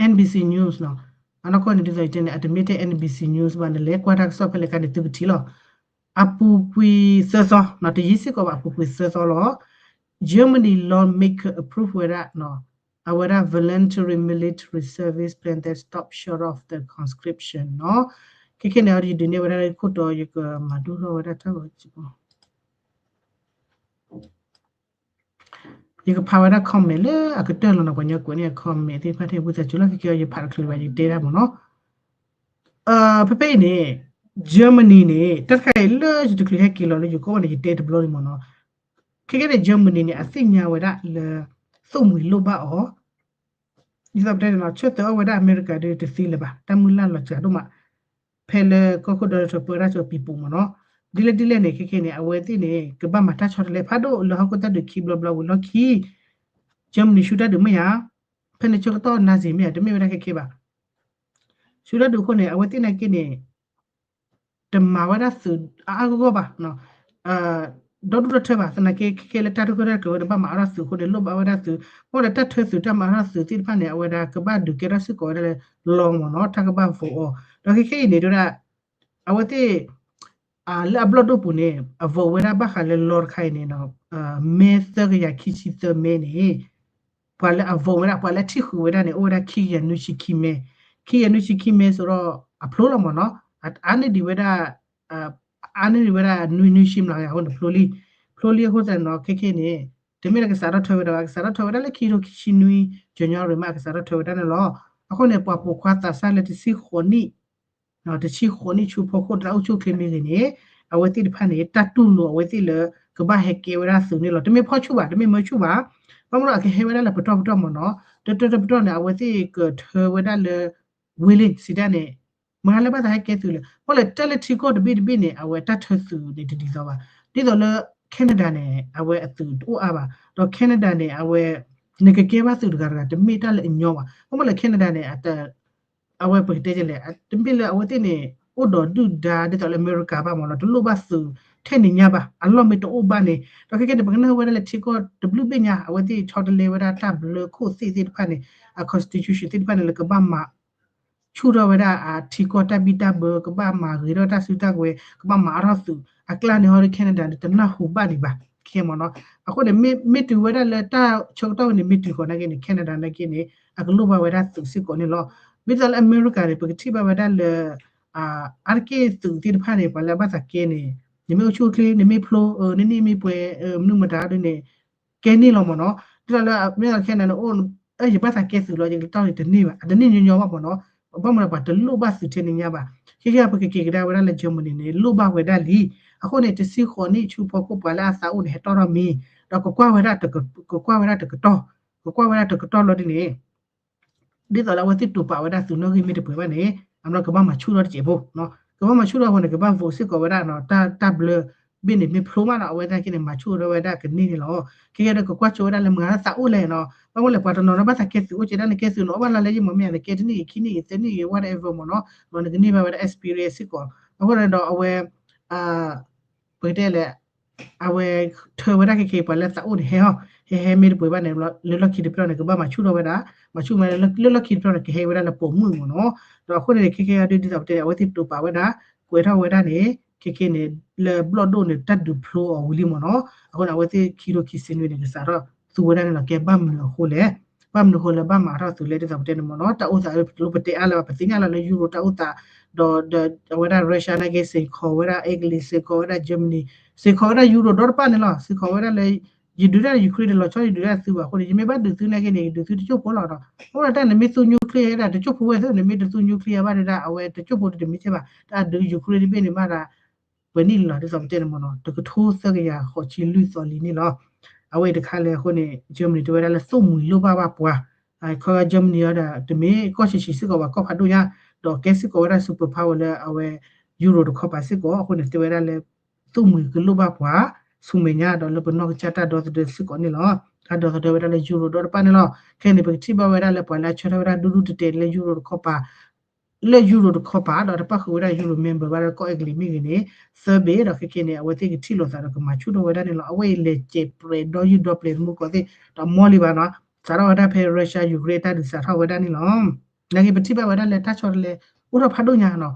NBC News နီၤ, အနီၢ်ကီၢ်န့ၣ်ဒ်သိးယတဲန့ၣ် အတမ့ၢ်ထဲ NBC News ဘၣ် နလဲၤကွၢ်တၢ်ကစီၣ်ဖဲလဲၣ်ခါန့ၣ် သုကထံၣ်လီၤ, အပူၤကွံာ်သၢသီနီၤ, တယံာ်စ့ၢ်ကီးဘၣ် အပူၤကွံာ်သၢသီလီၤ. Germany lawmaker approve ဝဲဒၣ် အဝဲဒၣ် voluntary military service plan that stop short of the conscription နီၤ, ခဲခဲန့ၣ် ယဒုးနဲၣ်ဝဲဒၣ်ခိၣ်တီ ယကမၤဒိၣ်ထီၣ်ဝဲဒၣ်တၢ်ဂီၤစ့ၢ်ကီး ယကဖးဝဲဒၣ် comment လၢအကတၢၢ်လီၤနီၤ, ပှၤညီကွဲးန့ၢ် comment သ့ၣ်တဖၣ်ထဲ ဝံသးစူၤလီၤ, ခဲကဲအီၤ ယဖးတချုးဘၣ် ယတဲဒၣ်မ့ၢ်နီၤ. ဖဲဖဲအံၤန့ၣ် Germany န့ၣ် တၢ်တခါအံၤလၢယတချုးဟဲက့ၤလီၤလၢယိၤကီၢ်ဘၣ်န့ၣ် ယတဲတဘျီလံမ့ၢ်နီၤ. ခဲကဲန့ၣ် Germany န့ၣ် အသ့ၣ်ညါဝဲဒၣ်လၢ သိၣ်မှံၤလိၣ်ဘၣ်အီၤ ဒ်သိးပတဲန့ၣ်နီၤ ဆၢသၢအီၣ်ဝဲဒၣ်အမဲရကၤဒီးတသ့လၢၤဘၣ် တၢ်မုၢ်လၢ်လီၤစှၤဒိၣ်မး ဖဲလၢကီၢ်ခိၣ် Donald Trump ပၢဝဲဒၣ်ကၠီၤပံၤပူၤမ့ၢ်နီၤ. ဒ်လဲၣ်ဒ်လဲၣ်န့ၣ် ခဲကဲန့ၣ် အဝဲသ့ၣ်န့ၣ် ကဘၣ်မၤတၢ်ဆီတလဲဖးဒိၣ်လၢဟီၣ်ခိၣ်တၢ်ဒုးခံဘျီဘျီဝံၤလီၢ်ခံ Germany ဆူတၢ်ဒုးမ့ၢ်ဧါ, ဖဲန့ၣ်ဆၢကတီၢ် Nazi မ့ၢ်ဧါ တမ့ၢ်ဝဲဒၣ်ခဲကဲဘၣ် ဆူတၢ်ဒုးအဃိန့ၣ် အဝဲသ့ၣ်နာ်က့န့ၣ် တမၤဝဲဒၣ်သုးအါအါဂီၢ်ဂီၢ်ဘၣ် ဒီဒူၣ်ဒီထၢဘၣ် သနာ်က့ခဲကဲလၢတၢ်ရဲၣ်တၢ်ကျဲၤဝဲန့ၣ် ဘၣ်မၤအါထီၣ်သုးအဃိန့ၣ် လိၣ်ဘၣ်ဝဲဒၣ်သုး, အဃိဒီးတၢ်ထၢသုးတၢ်မၤအါထီၣ်သုးသ့ၣ်တဖၣ်န့ၣ် အဝဲဒၣ်ကဘၣ်ဒုးကဲထီၣ်စ့ၢ်ကီးဝဲဒၣ်လၢ law မ့ၢ်နီၤ တၢ်ကဘၣ် vote အီၤ, ဒီးခဲကဲအံၤန့ၣ် တဲဝဲဒၣ် အဝဲသ့ၣ် လၢအဘျီၣ်ဒိၣ်ပူၤန့ၣ် အ vote ဝဲဒၣ်ဘၣ်ဃးလၢ law တခါအံၤန့ၣ် မဲသၢကယၤခံဆံသၢမဲန့ၣ် ပှၤလၢအ vote ဝဲဒၣ် ပှၤလၢအထံၣ်ဃုာ်ဝဲဒၣ်န့ၣ် အိၣ်ဝဲဒၣ်ခံကယၤနွံဆံခံမဲ, ခံကယၤနွံဆံခံမဲ စိဒီးအဖျိလီၤမ့ၢ်နီၤ, အါန့ၢ်ဒံးဝဲဒၣ် အါန့ၢ်ဒံးဝဲဒၣ်နွံနွံဆံမျးကယၤအဃိန့ၣ် ဖျိလံ, ဖျိလံအဃိသတးန့ၣ် ခဲကဲန့ၣ် တမ့ၢ်လၢကစးထီၣ်ထၢဝဲဒၣ်ဘၣ် ကစးထီၣ်ထၢဝဲဒၣ်လၢခံကထိခံဆံနွံ January မး ကစးထီၣ်ထၢဝဲဒၣ်န့ၣ်လီၤ. အဃိန့ၣ် ပှၤပိာ်ခွါသးစၢ်လၢတဆံဃိးနံၣ် တဆံဃိးနံၣ်ဆူဖီခိၣ်တၢ်အိၣ်ဆူၣ်အိၣ်ချ့မ့ၢ်ဂ့ၤန့ၣ် အဝဲသ့ၣ်တဖၣ်န့ၣ် တၢ်တူၢ်လိာ်အဝဲသ့ၣ်လၢ ကဘၣ်ဟဲကဲဝဲဒၣ်သုးန့ၣ်လီၤ. တမ့ၢ်ဖီၣ်ဆူၣ်ဘၣ် တမ့ၢ်မၢဆူၣ်ဘၣ်, ဘၣ်မနုၤအကဟဲဝဲဒၣ်လၢပတီၢ်ပတီၢ်မ့ၢ်နီၤ, တၢတၢတပတီၢ်န့ၣ် အဝဲသ့ၣ်ကထၢဝဲဒၣ်လၢ willing စံးတၢ်န့ၣ် မၤလၢဘၣ်သးဟဲကဲသုးလဲၣ်, ဘၣ်လဲၣ်တၢ်လၢထံကီၢ်တဘ့ၣ်တဘ့ၣ်န့ၣ် အဝဲတၢ်ထၢသုးန့ၣ်တဒ်သိးဘၣ်, ဒ်သိးလၢ Canada န့ၣ် အဝဲအသုးတအိၣ်အါဘၣ်, ဒီး Canada န့ၣ် အဝဲ နကကဲဘၣ်သုးတဂၤတဂၤ တမ့ၢ်တၢ်လၢအညီဘၣ်, ဘၣ်မနုၤလဲၣ် Canada န့ၣ် အဝဲပကတဲလဲၣ် တမ့ၢ်လၢအဝဲသ့ၣ်န့ၣ် အိၣ်ဒီးဒုၣ်ဒါဒ်သိးလၢအမဲရကၤဘၣ်မ့ၢ်နီၤ, တလိၣ်ဘၣ်သုးထဲန့ၣ်ညါဘၣ်, အလီၢ်မ့ၢ်တအိၣ်ဘၣ်န့ၣ်, ဒီးခဲကဲန့ၣ် ပကနၢ်ဟူဝဲဒၣ်လၢထံကီၢ်တဘျုးဘ့ၣ်ညါ အဝဲသ့ၣ်ဆီတလဲဝဲဒၣ်တၢ်ဘျၢခိၣ်သ့ၣ်သ့ၣ်တဖၣ်န့ၣ် အ constitution သ့ၣ်တဖၣ်န့ၣ် လၢကဘၣ်မၤ ဆူၣ်ထီၣ်ဝဲဒၣ်အထံကီၢ်တၢ်ဘံၣ်တၢ်ဘၢ ကဘၣ်မၤဂ့ၤထီၣ်တၢ်စုတၢ်ကဝဲၤ ကဘၣ်မၤအါထီၣ်သုး အကျါန့ၣ်ဟီဒီး Canada န့ၣ် တနၢ်ဟူဘၣ်ဒံးဘၣ် ခဲမ့ၢ်နီၤ, အဃိန့ၣ် မ့ၢ်တုၤဝဲဒၣ်လၢတၢ်ဆၢကတီၢ်ဝဲန့ၣ် မ့ၢ်တုၤဃီၤနာ်က့န့ၣ် Canada နာ်က့န့ၣ် အကလိၣ်ဘၣ်ဝဲဒၣ်သုးစ့ၢ်ကီးန့ၣ်လီၤ. မ့ၢ်သိးလၢအမဲရကၤန့ၣ် ပကထံၣ်ဘၣ်ဝဲဒၣ်လၢ အါတက့ၢ်သုးသ့ၣ်တဖၣ်န့ၣ် ပှၤလၢအဘၣ်သးကဲန့ၣ် နမ့ၢ်အိၣ်ဆူၣ်အိၣ်ချ့ နမ့ၢ်ဖျိ နန့ၢ်မ့ၢ်ပှဲၤ မနုၤမတၤဒ်န့ၣ် ကဲန့ၣ်လီၤမ့ၢ်နီၤ, ဒ်သိးလၢမ့ၢ်သိး Canada န့ၣ် အိၣ် ယဘၣ်သးကဲသုးလီၤ ယကတီၢ်န့ၣ်တန့ၢ်ဘၣ် အတန့ၢ်ညီညီဘၣ်မ့ၢ်နီၤ, ဘၣ်မနုၤလဲၣ် ပှၤတလိၣ်ဘၣ်သုးထဲန့ၣ်ညါဘၣ်, ခဲကဲပကက့ၤကဒါဝဲဒၣ်လၢ Germany န့ၣ် လိၣ်ဘၣ်ဝဲဒၣ်လံ, အဃိန့ၣ် တဆံဃိးနံၣ်ဆူဖီခိၣ်ပှၤလၢအသးအိၣ်န့ၣ် ဟဲတီၣ်ထီၣ်မံၤ, ဒီးကကွၢ်ဝဲဒၣ် ကကွၢ်ဝဲဒၣ်တကတီၢ်, ကကွၢ်ဝဲဒၣ်တကတီၢ်လီၤဒ်န့ၣ် ဒ်သိးလၢအဝဲသ့ၣ်တိာ်ပာ်ဝဲဒၣ်သုးနီၣ်ဂံၢ်မ့ၢ်တပှဲၤဘၣ်န့ၣ် အမ့ၢ်ကဘၣ်မၤဆူၣ်ထီၣ်တစဲးဖိ, ကဘၣ်မၤဆူၣ်ထီၣ်အဃိန့ၣ် ကဘၣ် vote စ့ၢ်ကီးဝဲဒၣ် တၢ်ဘျၢ ဘ့ၣ်န့ၣ်မ့ၢ်ဖျိမးနီၤ အဝဲသ့ၣ်က့န့ၣ် မၤဆူၣ်ထီၣ်ဝဲဒၣ်ကန့ၢ်န့ၣ်လီၤ. ခဲကဲဒီးကကွၢ်ဆိဝဲဒၣ်လၢမတၤဂၤသးအိၣ်လဲၣ်နီၤ, ဘၣ်မနုၤလဲၣ် ပှၤတနီၤနီၤဘၣ်သးကဲသုးအိၣ်ကဲဒၣ်န့ၣ် ကဲသုးန့ၣ် အိၣ်ဘၣ်လၢလၢယမီၤမ့ၢ်ဧါန့ၣ် ကဲတနံၣ်အံၤခံနံၣ်အံၤသၢနံၣ်အံၤ whatever မ့ၢ်နီၤ, နကန့ၢ်ဘၣ်ဝဲဒၣ် experience စ့ၢ်ကီး, အဃိန့ၣ်ဒီးအဝဲ ပကတဲလဲၣ် အဝဲထၢဝဲဒၣ်ခဲကဲပှၤလၢသးအိၣ်န့ၣ်ဟဲဟီ, ဟဲဟဲမ့ၢ်တပှဲၤဘၣ်န့ၣ် လၢလီၢ်ခံတပတီၢ်န့ၣ် ကဘၣ်မၤဆူၣ်ထီၣ်ဝဲဒၣ်, မၤဆူၣ်မးလၢလီၢ်ခံတပတီၢ်န့ၣ် ကဟဲဝဲဒၣ်လၢပိာ်မုၣ်မ့ၢ်နီၤ, ဒီးအဃိန့ၣ် ခဲကဲအဒုဒ်သိးပတဲ အဝဲသ့ၣ်တိာ်ပာ်ဝဲဒၣ် ကွဲးထီၣ်ဝဲဒၣ်န့ၣ် ခဲကဲန့ၣ် လၢဘျီၣ်ဒိၣ်န့ၣ် တၢ်ဒုးဖျိအီၤဝံၤလံမ့ၢ်နီၤ, အဃိန့ၣ် အဝဲသ့ၣ်ခံကထိခံဆံနွံန့ၣ် ကစးထီၣ်သူဝဲဒၣ်န့ၣ်လီၤ. ကဲဘၣ်မနုၤအဃိလဲၣ်, ဘၣ်မနုၤအဃိလၢဘၣ်မၤထီၣ်သူလဲၣ် ဒ်သိးပတဲန့ၣ်မ့ၢ်နီၤ, တၢ်အိၣ်သးလၢပတဲအါလၢၤဘၣ် ပသ့ၣ်ညါလီၤလၢ Euro တၢ်အိၣ်သး ဒီးအဝဲဒၣ် Russia နာ်က့ စ့ၢ်ကီးဝဲဒၣ် Italy စ့ၢ်ကီးဝဲဒၣ် Germany စ့ၢ်ကီးဝဲဒၣ် Euro ဒီတဖၣ်န့ၣ်လီၤ. စ့ၢ်ကီးဝဲဒၣ်လၢ ယဒုးတၢ်လၢ Ukraine တလီၤဆီ ယဒုးတၢ်သုဘၣ်အဃိန့ၣ် ယမ့ၢ်ဘၣ်ဒုးသုနာ်က့န့ၣ် ယဒုးသုတကၠိၢ်ဖိလီၤဒီး အဃိဒီးတၢ်န့ၣ်မ့ၢ်သူ nuclear ဒၣ်တကၠိၢ်ဖိဝဲသ့ၣ် နမ့ၢ်တသူ nuclear ဘၣ်ဒၣ် အဝဲတကၠိၢ်ဖိတမ့ၢ်ထဲဘၣ် တၢ်ဒုး Ukraine တဘ့ၣ်န့ၣ်ဘၣ်ဒၣ် ပှဲၤနံၣ်လီၤ ဒ်သိးပတဲန့ၣ်မ့ၢ်နီၤ တကထိသၢကယၤဃိးဆံလွံၢ်သီလံန့ၣ်လီၤ. အဝဲအံၤတခါလဲၣ်အဃိန့ၣ် Germany တဲဝဲဒၣ်လၢသိၣ်မှံၤလိၣ်ဘၣ်ဘၣ်ပှၤ ခီဂၤ Germany အံၤဒီး တမ့ၢ်ကီၢ်ဆံးဆံးစ့ၢ်ကီးဘၣ် ကီၢ်ဖးဒိၣ်ညါ ဒီးကဲစ့ၢ်ကီးဝဲဒၣ် super power လၢအဝဲ Euro တခီပၤစ့ၢ်ကီး အဃိန့ၣ် တဲဝဲဒၣ်လၢ သိၣ်မှံၤကလိၣ်ဘၣ်ပှၤ ဆူမဲာ်ညါဒီးလၢပနီၢ်ကစၢ်တၢ်ဒီသဒၢစ့ၢ်ကီးန့ၣ်လီၤ. တၢ်ဒီသဒၢဝဲဒၣ်လၢ Euro ဒီတဖၣ်န့ၣ်လီၤ. ခဲအံၤန့ၣ် ပကထံၣ်ဘၣ်ဝဲဒၣ်လၢပှၤလၢအဆၢထၢၣ်ဝဲဒၣ်ဒူဒူတဲာ်တဲာ်လၢ Euro တခီပၤ လၢ Euro တခီပၤ ဒီးတပၣ်ဃုာ်ဝဲဒၣ် Euro member ဘၣ်ဒီးကီၢ်အဲကလံးမ့ၢ်ဂ့ၤန့ၣ် သၢဘ့ၣ်ဒီးခဲကနံၣ်န့ၣ် အဝဲသ့ၣ်ကထံၣ်လိာ်သးဒီးကမၤဆူၣ်ထီၣ်ဝဲဒၣ်န့ၣ်လီၤ. အဝဲအံၤလဲၤစဲးပြဲးဒီယူၢ်ဒီပျဲၤသမူကီၢ်သ့ၣ် ဒီးမီၢ်လံဘၣ်နီၤ စးထီၣ်ဝဲဒၣ်ဖဲ Russia Ukraine တၢ်ဒုးစးထီၣ်ဝဲဒၣ်န့ၣ်လီၤ. နာ်က့ပထံၣ်ဘၣ်ဝဲဒၣ်လၢတၢ်ဆီတလဲ အိၣ်ထီၣ်ဖးဒိၣ်ညါနီၤ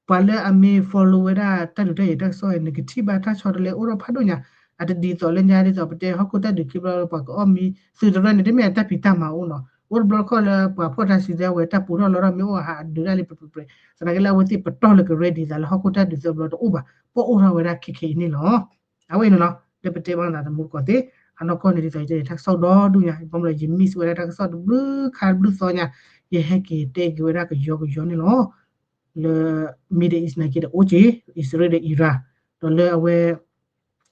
ပှၤလၢအမ့ၢ် follow ဝဲဒၣ်တၢ်ဒုးတၢ်ယဲၤတၢ်ကစီၣ်အံၤ နကထံၣ်ဘၣ်တၢ်ဆီတလဲအိၣ်ထီၣ်ဖးဒိၣ်ညါ အတဒ်သိးလၢညါဒ်သိးပတဲဟီၣ်ခိၣ်တၢ်ဒုးခံဘျီပှၤကအီၣ်မံ သုးတရၢန့ၣ် တမ့ၢ်အတၢ်ဖံးတၢ်မၤအိၣ်နီၤ အိၣ်တဘျီတခီၣ်လၢပှၤဖီၣ်တၢ်စုသဲဝဲတၢ်ပူၤထီၣ်လီထီၣ်မ့ၢ်အိၣ်အဟးဒုးဒၣ်လံပြဲးပြဲး သနာ်က့လၢအဝဲသ့ၣ်ပတီၢ်လၢက ready သးလၢဟီၣ်ခိၣ်တၢ်ဒုးသၢဘျီတအိၣ်ဘၣ် ပအိၣ်ထီၣ်ဝဲဒၣ်ခဲခဲအံၤန့ၣ်လီၤ. အဝဲအံၤန့ၣ်လီၤ လၢပတဲဘၣ်နၤသမူကီၢ်သ့ၣ် အနီၢ်ကီၢ်န့ၣ်ဒ်သိးယတဲတၢ်ကစီၣ်ဒီဒူၣ်ညါ ဘၣ်မနုၤလၢယ miss ဝဲဒၣ်တၢ်ကစီၣ်တဘျုးခါတဘျုးသီညါ ယဟဲက့ၤတဲက့ၤဝဲဒၣ်ကယီကယီန့ၣ်လီၤ. လၢ Middle East နာ်က့ဒီးအိၣ်က့ၤ အံၣ်စရ့လးဒီး Iran ဒီးလၢအဝဲ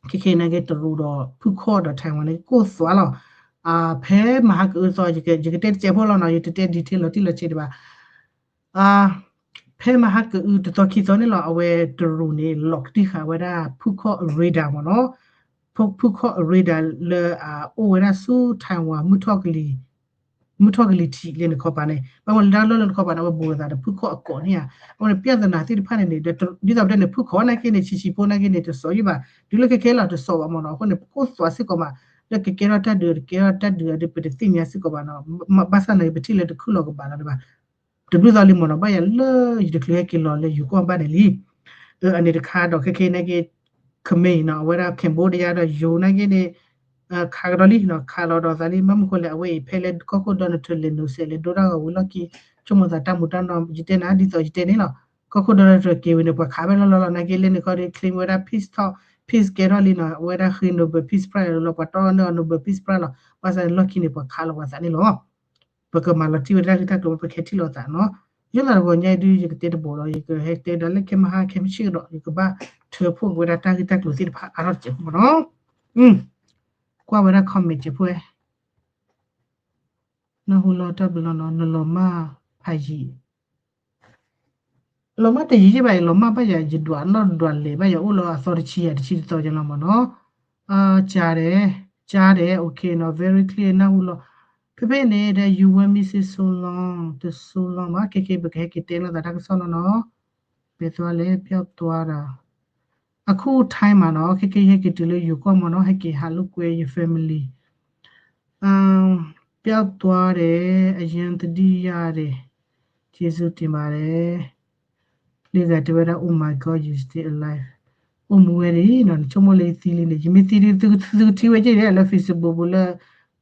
ခဲခဲနာ်က့တရူးဒီးဖုခီၣ်ဒီး Taiwan န့ၣ် ကိၢ်သွးလီၤ. ဖဲမဟါကအုအသီ ယကတဲတစဲးဖိလီၤနီၤ, ယတတဲ detail လီၤတံၢ်လီၤဆဲးဒံးဘၣ်. ဖဲမဟါကအုတသီခံသီန့ၣ်လီၤ အဝဲတရူးန့ၣ် လီၤကတံၢ်ဃာ်ဝဲဒၣ်ဖုခီၣ်အ radar မ့ၢ်နီၤ, ဖုခီၣ်အ radar လၢအအိၣ်ဝဲဒၣ်ဆူ Taiwan မုၢ်ထီၣ်ကလံၤထံးလၢနခီပၤန့ၣ် ဘၣ်မနုၤလၢတၢ်လီၢ်လၢနခီပၤန့ၣ် အဝဲဘူးအသးဒီးဖုခီၣ်အကိးန့ၣ်ဧါ. အဃိန့ၣ် ပြဿနာသ့ၣ်တဖၣ်န့ၣ်န့ၣ် ဒ်သိးပတဲန့ၣ် ဖုခီၣ်နာ်က့န့ၣ် ဆံးဆံးဖိနာ်က့န့ၣ် တစိာ်ယံၣ်ဘၣ်, တုၤလၢခဲခဲလီၤတစိာ်ဘၣ်မ့ၢ်နီၤ. အဃိန့ၣ် ပကိၢ်သွးစ့ၢ်ကီးမး လၢကကဲထီၣ်တၢ်ဒုး တကဲထီၣ်တၢ်ဒုးအဒုး ပတသ့ၣ်ညါစ့ၢ်ကီးဘၣ်နီၤ. ဘၣ်ဆၣ်န့ၣ် ပထံၣ်လၢတခုၣ်လီၤကဘၣ်လီၤဒံးဘၣ် တဘျုးသီလံမ့ၢ်နီၤ, ဘၣ်ယၤလၢယတချုးဟဲက့ၤလီၤလၢယိၤကီၢ်ဘၣ်န့ၣ်လံ. အန့ၣ်တခါဒီး ခဲခဲနာ်က့ ခမ့ၢ်နီၤ အဝဲဒၣ် Cambodia ဒီးယိၤနာ်က့န့ၣ် ခးကဒီးလံနီၤ, ခးလီၤဒီးသးလံ. ဘၣ်မနုၤဃိလဲၣ် အဝဲအံၤဖဲလၢကီၢ်ခိၣ် Donald Trump လဲၤနိးစဲးလဲၤဒိတၢ်ဂီၤဝံၤလီၢ်ခံ ဆိကမိၣ်သးတၢ်မူတၢ်နီၢ် ယတဲနၤ ဒ်သိးယတဲန့ၣ်လီၤ. ကီၢ်ခိၣ် Donald Trump က့ၤဝံၤန့ၣ် ပှၤခးဖဲလီၤလီၤလီၤနာ်က့လၢန့ၣ်ခီဒီး claim ဝဲဒၣ် peace talk, peace ကဲထီၣ်လံနီၤ, အဝဲဒၣ်ဃ့ Nobel Peace Prize လီၤ ပှၤတီၢ်န့ၢ်အီၤ Nobel Peace Prize လီၤ. ဘၣ်ဆၣ်န့ၣ်လီၢ်ခံန့ၣ် ပှၤခးလီၤပှၤသးန့ၣ်လီၤ. ပကမၤလီၤတံၢ်ဝဲဒၣ်တၢ်ဂ့ၢ်တၢ်ကျိၤ ပကဟဲထံၣ်လိာ်သးနီၤ. ယသးတဂီၤညါအံၤဒုး ယကတဲတဘိးဒီး ယကဟဲတဲဒီးလၢခဲမဟါ ခဲမုၢ်ဆ့ၣ်ကဒီး ယကဘၣ်ထၢဖှိၣ်က့ၤဝဲဒၣ်တၢ်ဂ့ၢ်တၢ်ကျိၤသ့ၣ်တဖၣ် အါထီၣ်တစဲးဖိမ့ၢ်နီၤ. ကွၢ်ဝဲဒၣ် comment စဲးဖိဝဲ နၢ်ဟူလီၤတၢ်ဘျုးလီၤနီၤ, နလီၤမၢ်ဖးယံာ် လီၤမၢ်တယံာ်ယံာ်ဘၣ်အံၤ လီၤမၢ်ဘၣ်ယၤ ယဒွးနီၣ်ဒွးလဲၤဘၣ်ယၤ အိၣ်လီၤအသီတဆံယၤတဆံတသီယလီၤမ့ၢ်နီၤ. ကၢ်ဒဲး ကၢ်ဒဲး okay နီၤ very clear နၢ်ဟူလီၤ. ဖဲဖဲန့ၣ်ဒီး you want me say so long တ so long ဘၣ် ခဲခဲ ပကဟဲက့ၤတဲလိာ်သးတၢ်ကစီၣ်လီၤနီၤ. ပဲၤသွါလဲၣ် ပျောက်သွားတာ အခု time မးနီၤ ခဲခဲ ယဟဲက့ၤတုၤလၢယိၤကီၢ်မ့ၢ်နီၤ ဟဲက့ၤဟးလိာ်ကွဲယ family ပျောက်သွားတယ် အရမ်းသတိရတယ် ကျေးဇူးတင်ပါတယ် လၢဂၤတဲဝဲဒၣ် oh my god you still alive အိၣ်မူဝဲဒၣ်နီၤ နဆိကမိၣ်လၢယသံလံန့ၣ် ယမ့ၢ်သံဒုး သုကထံၣ်ဝဲက့ၤလၢ Facebook ပူၤလၢ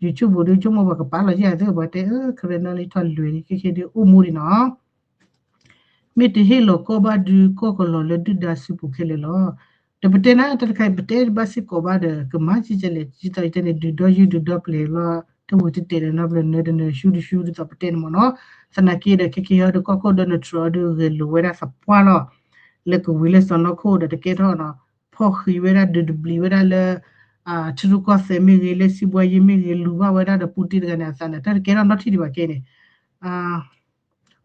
YouTube ပူၤဒုး ဆိကမိၣ်ပှၤကပာ်လီၤယၤသု ပှၤတဲအၢ ခရၢနီလၢထီၣ်လွဲၤန့ၣ် ခဲခဲဒုးအိၣ်မူဒံးနီၤ မ့ၢ်တဟ့ၣ်လီၤကီၢ်ဘၣ်ဒုး ကီၢ်ကလီၤလၢဒုၣ်ဒါစုပူၤခဲလၢာ်လီၤ. ဒီးပတဲနၤ တၢ်တခါအံၤ ပတဲတဘၣ်စ့ၢ်ကီးဘၣ်ဒီး ကမၤကဲကဲလဲၣ် ဒ်သိးယတဲန့ၣ် ဒုးဒီယုၢ်ဒုးဒီပျဲၤလီၤ တဝံၤတတဲာ်ဒီးနီတဘျီ နၢၤတနၢၤ ရှုတရှု ဒ်သိးပတဲန့ၣ်မ့ၢ်နီၤ. သနာ်က့ဒီး ခဲခဲဟီဒီး ကီၢ်ခိၣ် Donald Trump ဒီးဂဲၤလိာ်ဝဲဒၣ်သပှၢ်လီၤ လၢကဝံၤလၢစီၢ်နီၤခိၣ်ဒီး တကဲထီၣ်နီၤ ဖီၣ်ဃံးဝဲဒၣ် ဒုးတဘျံးဝဲဒၣ်လၢ ထံရူၢ်ကီၢ်သဲးမ့ၢ်ဂ့ၤ လၢစံးဘှါယ့မ့ၢ်ဂ့ၤ လူၤဘၣ်ဝဲဒၣ်ဒီး Putin တဂၤန့ၣ်အသးန့ၣ် တၢ်တကဲထီၣ်နီတထံၣ်ဒံးဘၣ်ကဲန့ၣ်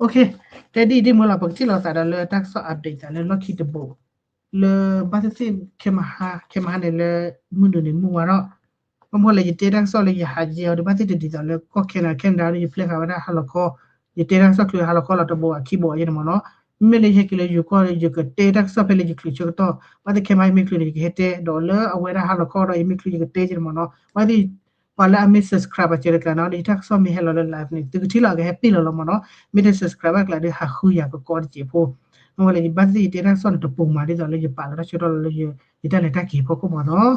okay တဲဒ်အံၤဒ်မ့ၢ်လီၤ ပကထံၣ်လိာ်သးဒီးလၢတၢ်ကစီၣ် update သးလၢလီၢ်ခံတဘိး လၢဘၣ်သ့ၣ်သ့ၣ် ခဲမဟါ ခဲမဟါန့ၣ်လၢ မုၢ်နုာ်န့ၣ်မုၢ်ဝါထီၣ် ဘၣ်မနုၤလဲၣ် ယတဲတၢ်ကစီၣ်လၢယဟးယဲအီၤဒီး ဘၣ်သ့ၣ်တဒ်သိးလၢကီၢ် Canada Canada ဒီး ယပျဲဃာ်ဝဲဒၣ်ဟါလီၤခီ ယတဲတၢ်ကစီၣ်ချုးဟါလီၤခီလီၤ တဘိးဘၣ်ခံဘိးယဲန့ၣ်မ့ၢ်နီၤ. မ့မ့ၢ်လၢယဟဲက့ၤလၢယိၤကီၢ် ယကတဲတၢ်ကစီၣ်ဖဲလၢယချုးဆၢကတီၢ် ဘၣ်သ့ၣ်ခဲမဟါယမ့ၢ်ချုးန့ၣ် ယကဟဲတဲ ဒီးလၢအဝဲဒၣ်ဟါလီၤခီဒီး ယမ့ၢ်ချုးယကတဲယဲန့ၣ်မ့ၢ်နီၤ. ဘၣ်သ့ၣ် ပှၤလၢအမ့ၢ် subscribe ဘၣ်စဲးတကျါနီၤ ဒီးယတၢ်ကစီၣ်မ့ၢ်ဟဲလီၤလၢ live န့ၣ် သုကထံၣ်လီၤ အကဟဲပ့ၢ်လီၤလီၤမ့ၢ်နီၤ. မ့ၢ်တ subscribe ဘၣ်ကျါဒီး ဟးဃုယၤကကီတစဲးဖိ အဝဲလၢယဘၣ်သ့ၣ်ယတဲတၢ်ကစီၣ်န့ၣ် တပိာ်မၤဒ်သိးလၢယပာ်လီၤတၢ်ဆၢကတီၢ်လီၤလၢ ယတၢ်လဲၤတၢ်က့ၤဖီခိၣ်မ့ၢ်နီၤ.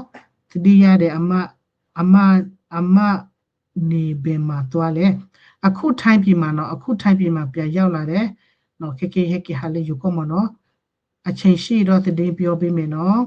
သဒံယါဒီး အမ အမ အမ နေဘယ်မှာသွားလဲ အခုထိုင်းပြည်မှာနော် အခုထိုင်းပြည်မှာပြန်ရောက်လာတယ်နော် ခဲခဲ ယဟဲက့ၤဟးလၢယိၤကီၢ်မ့ၢ်နီၤ အချိန်ရှိတော့သတင်းပြောပေးမယ်နော်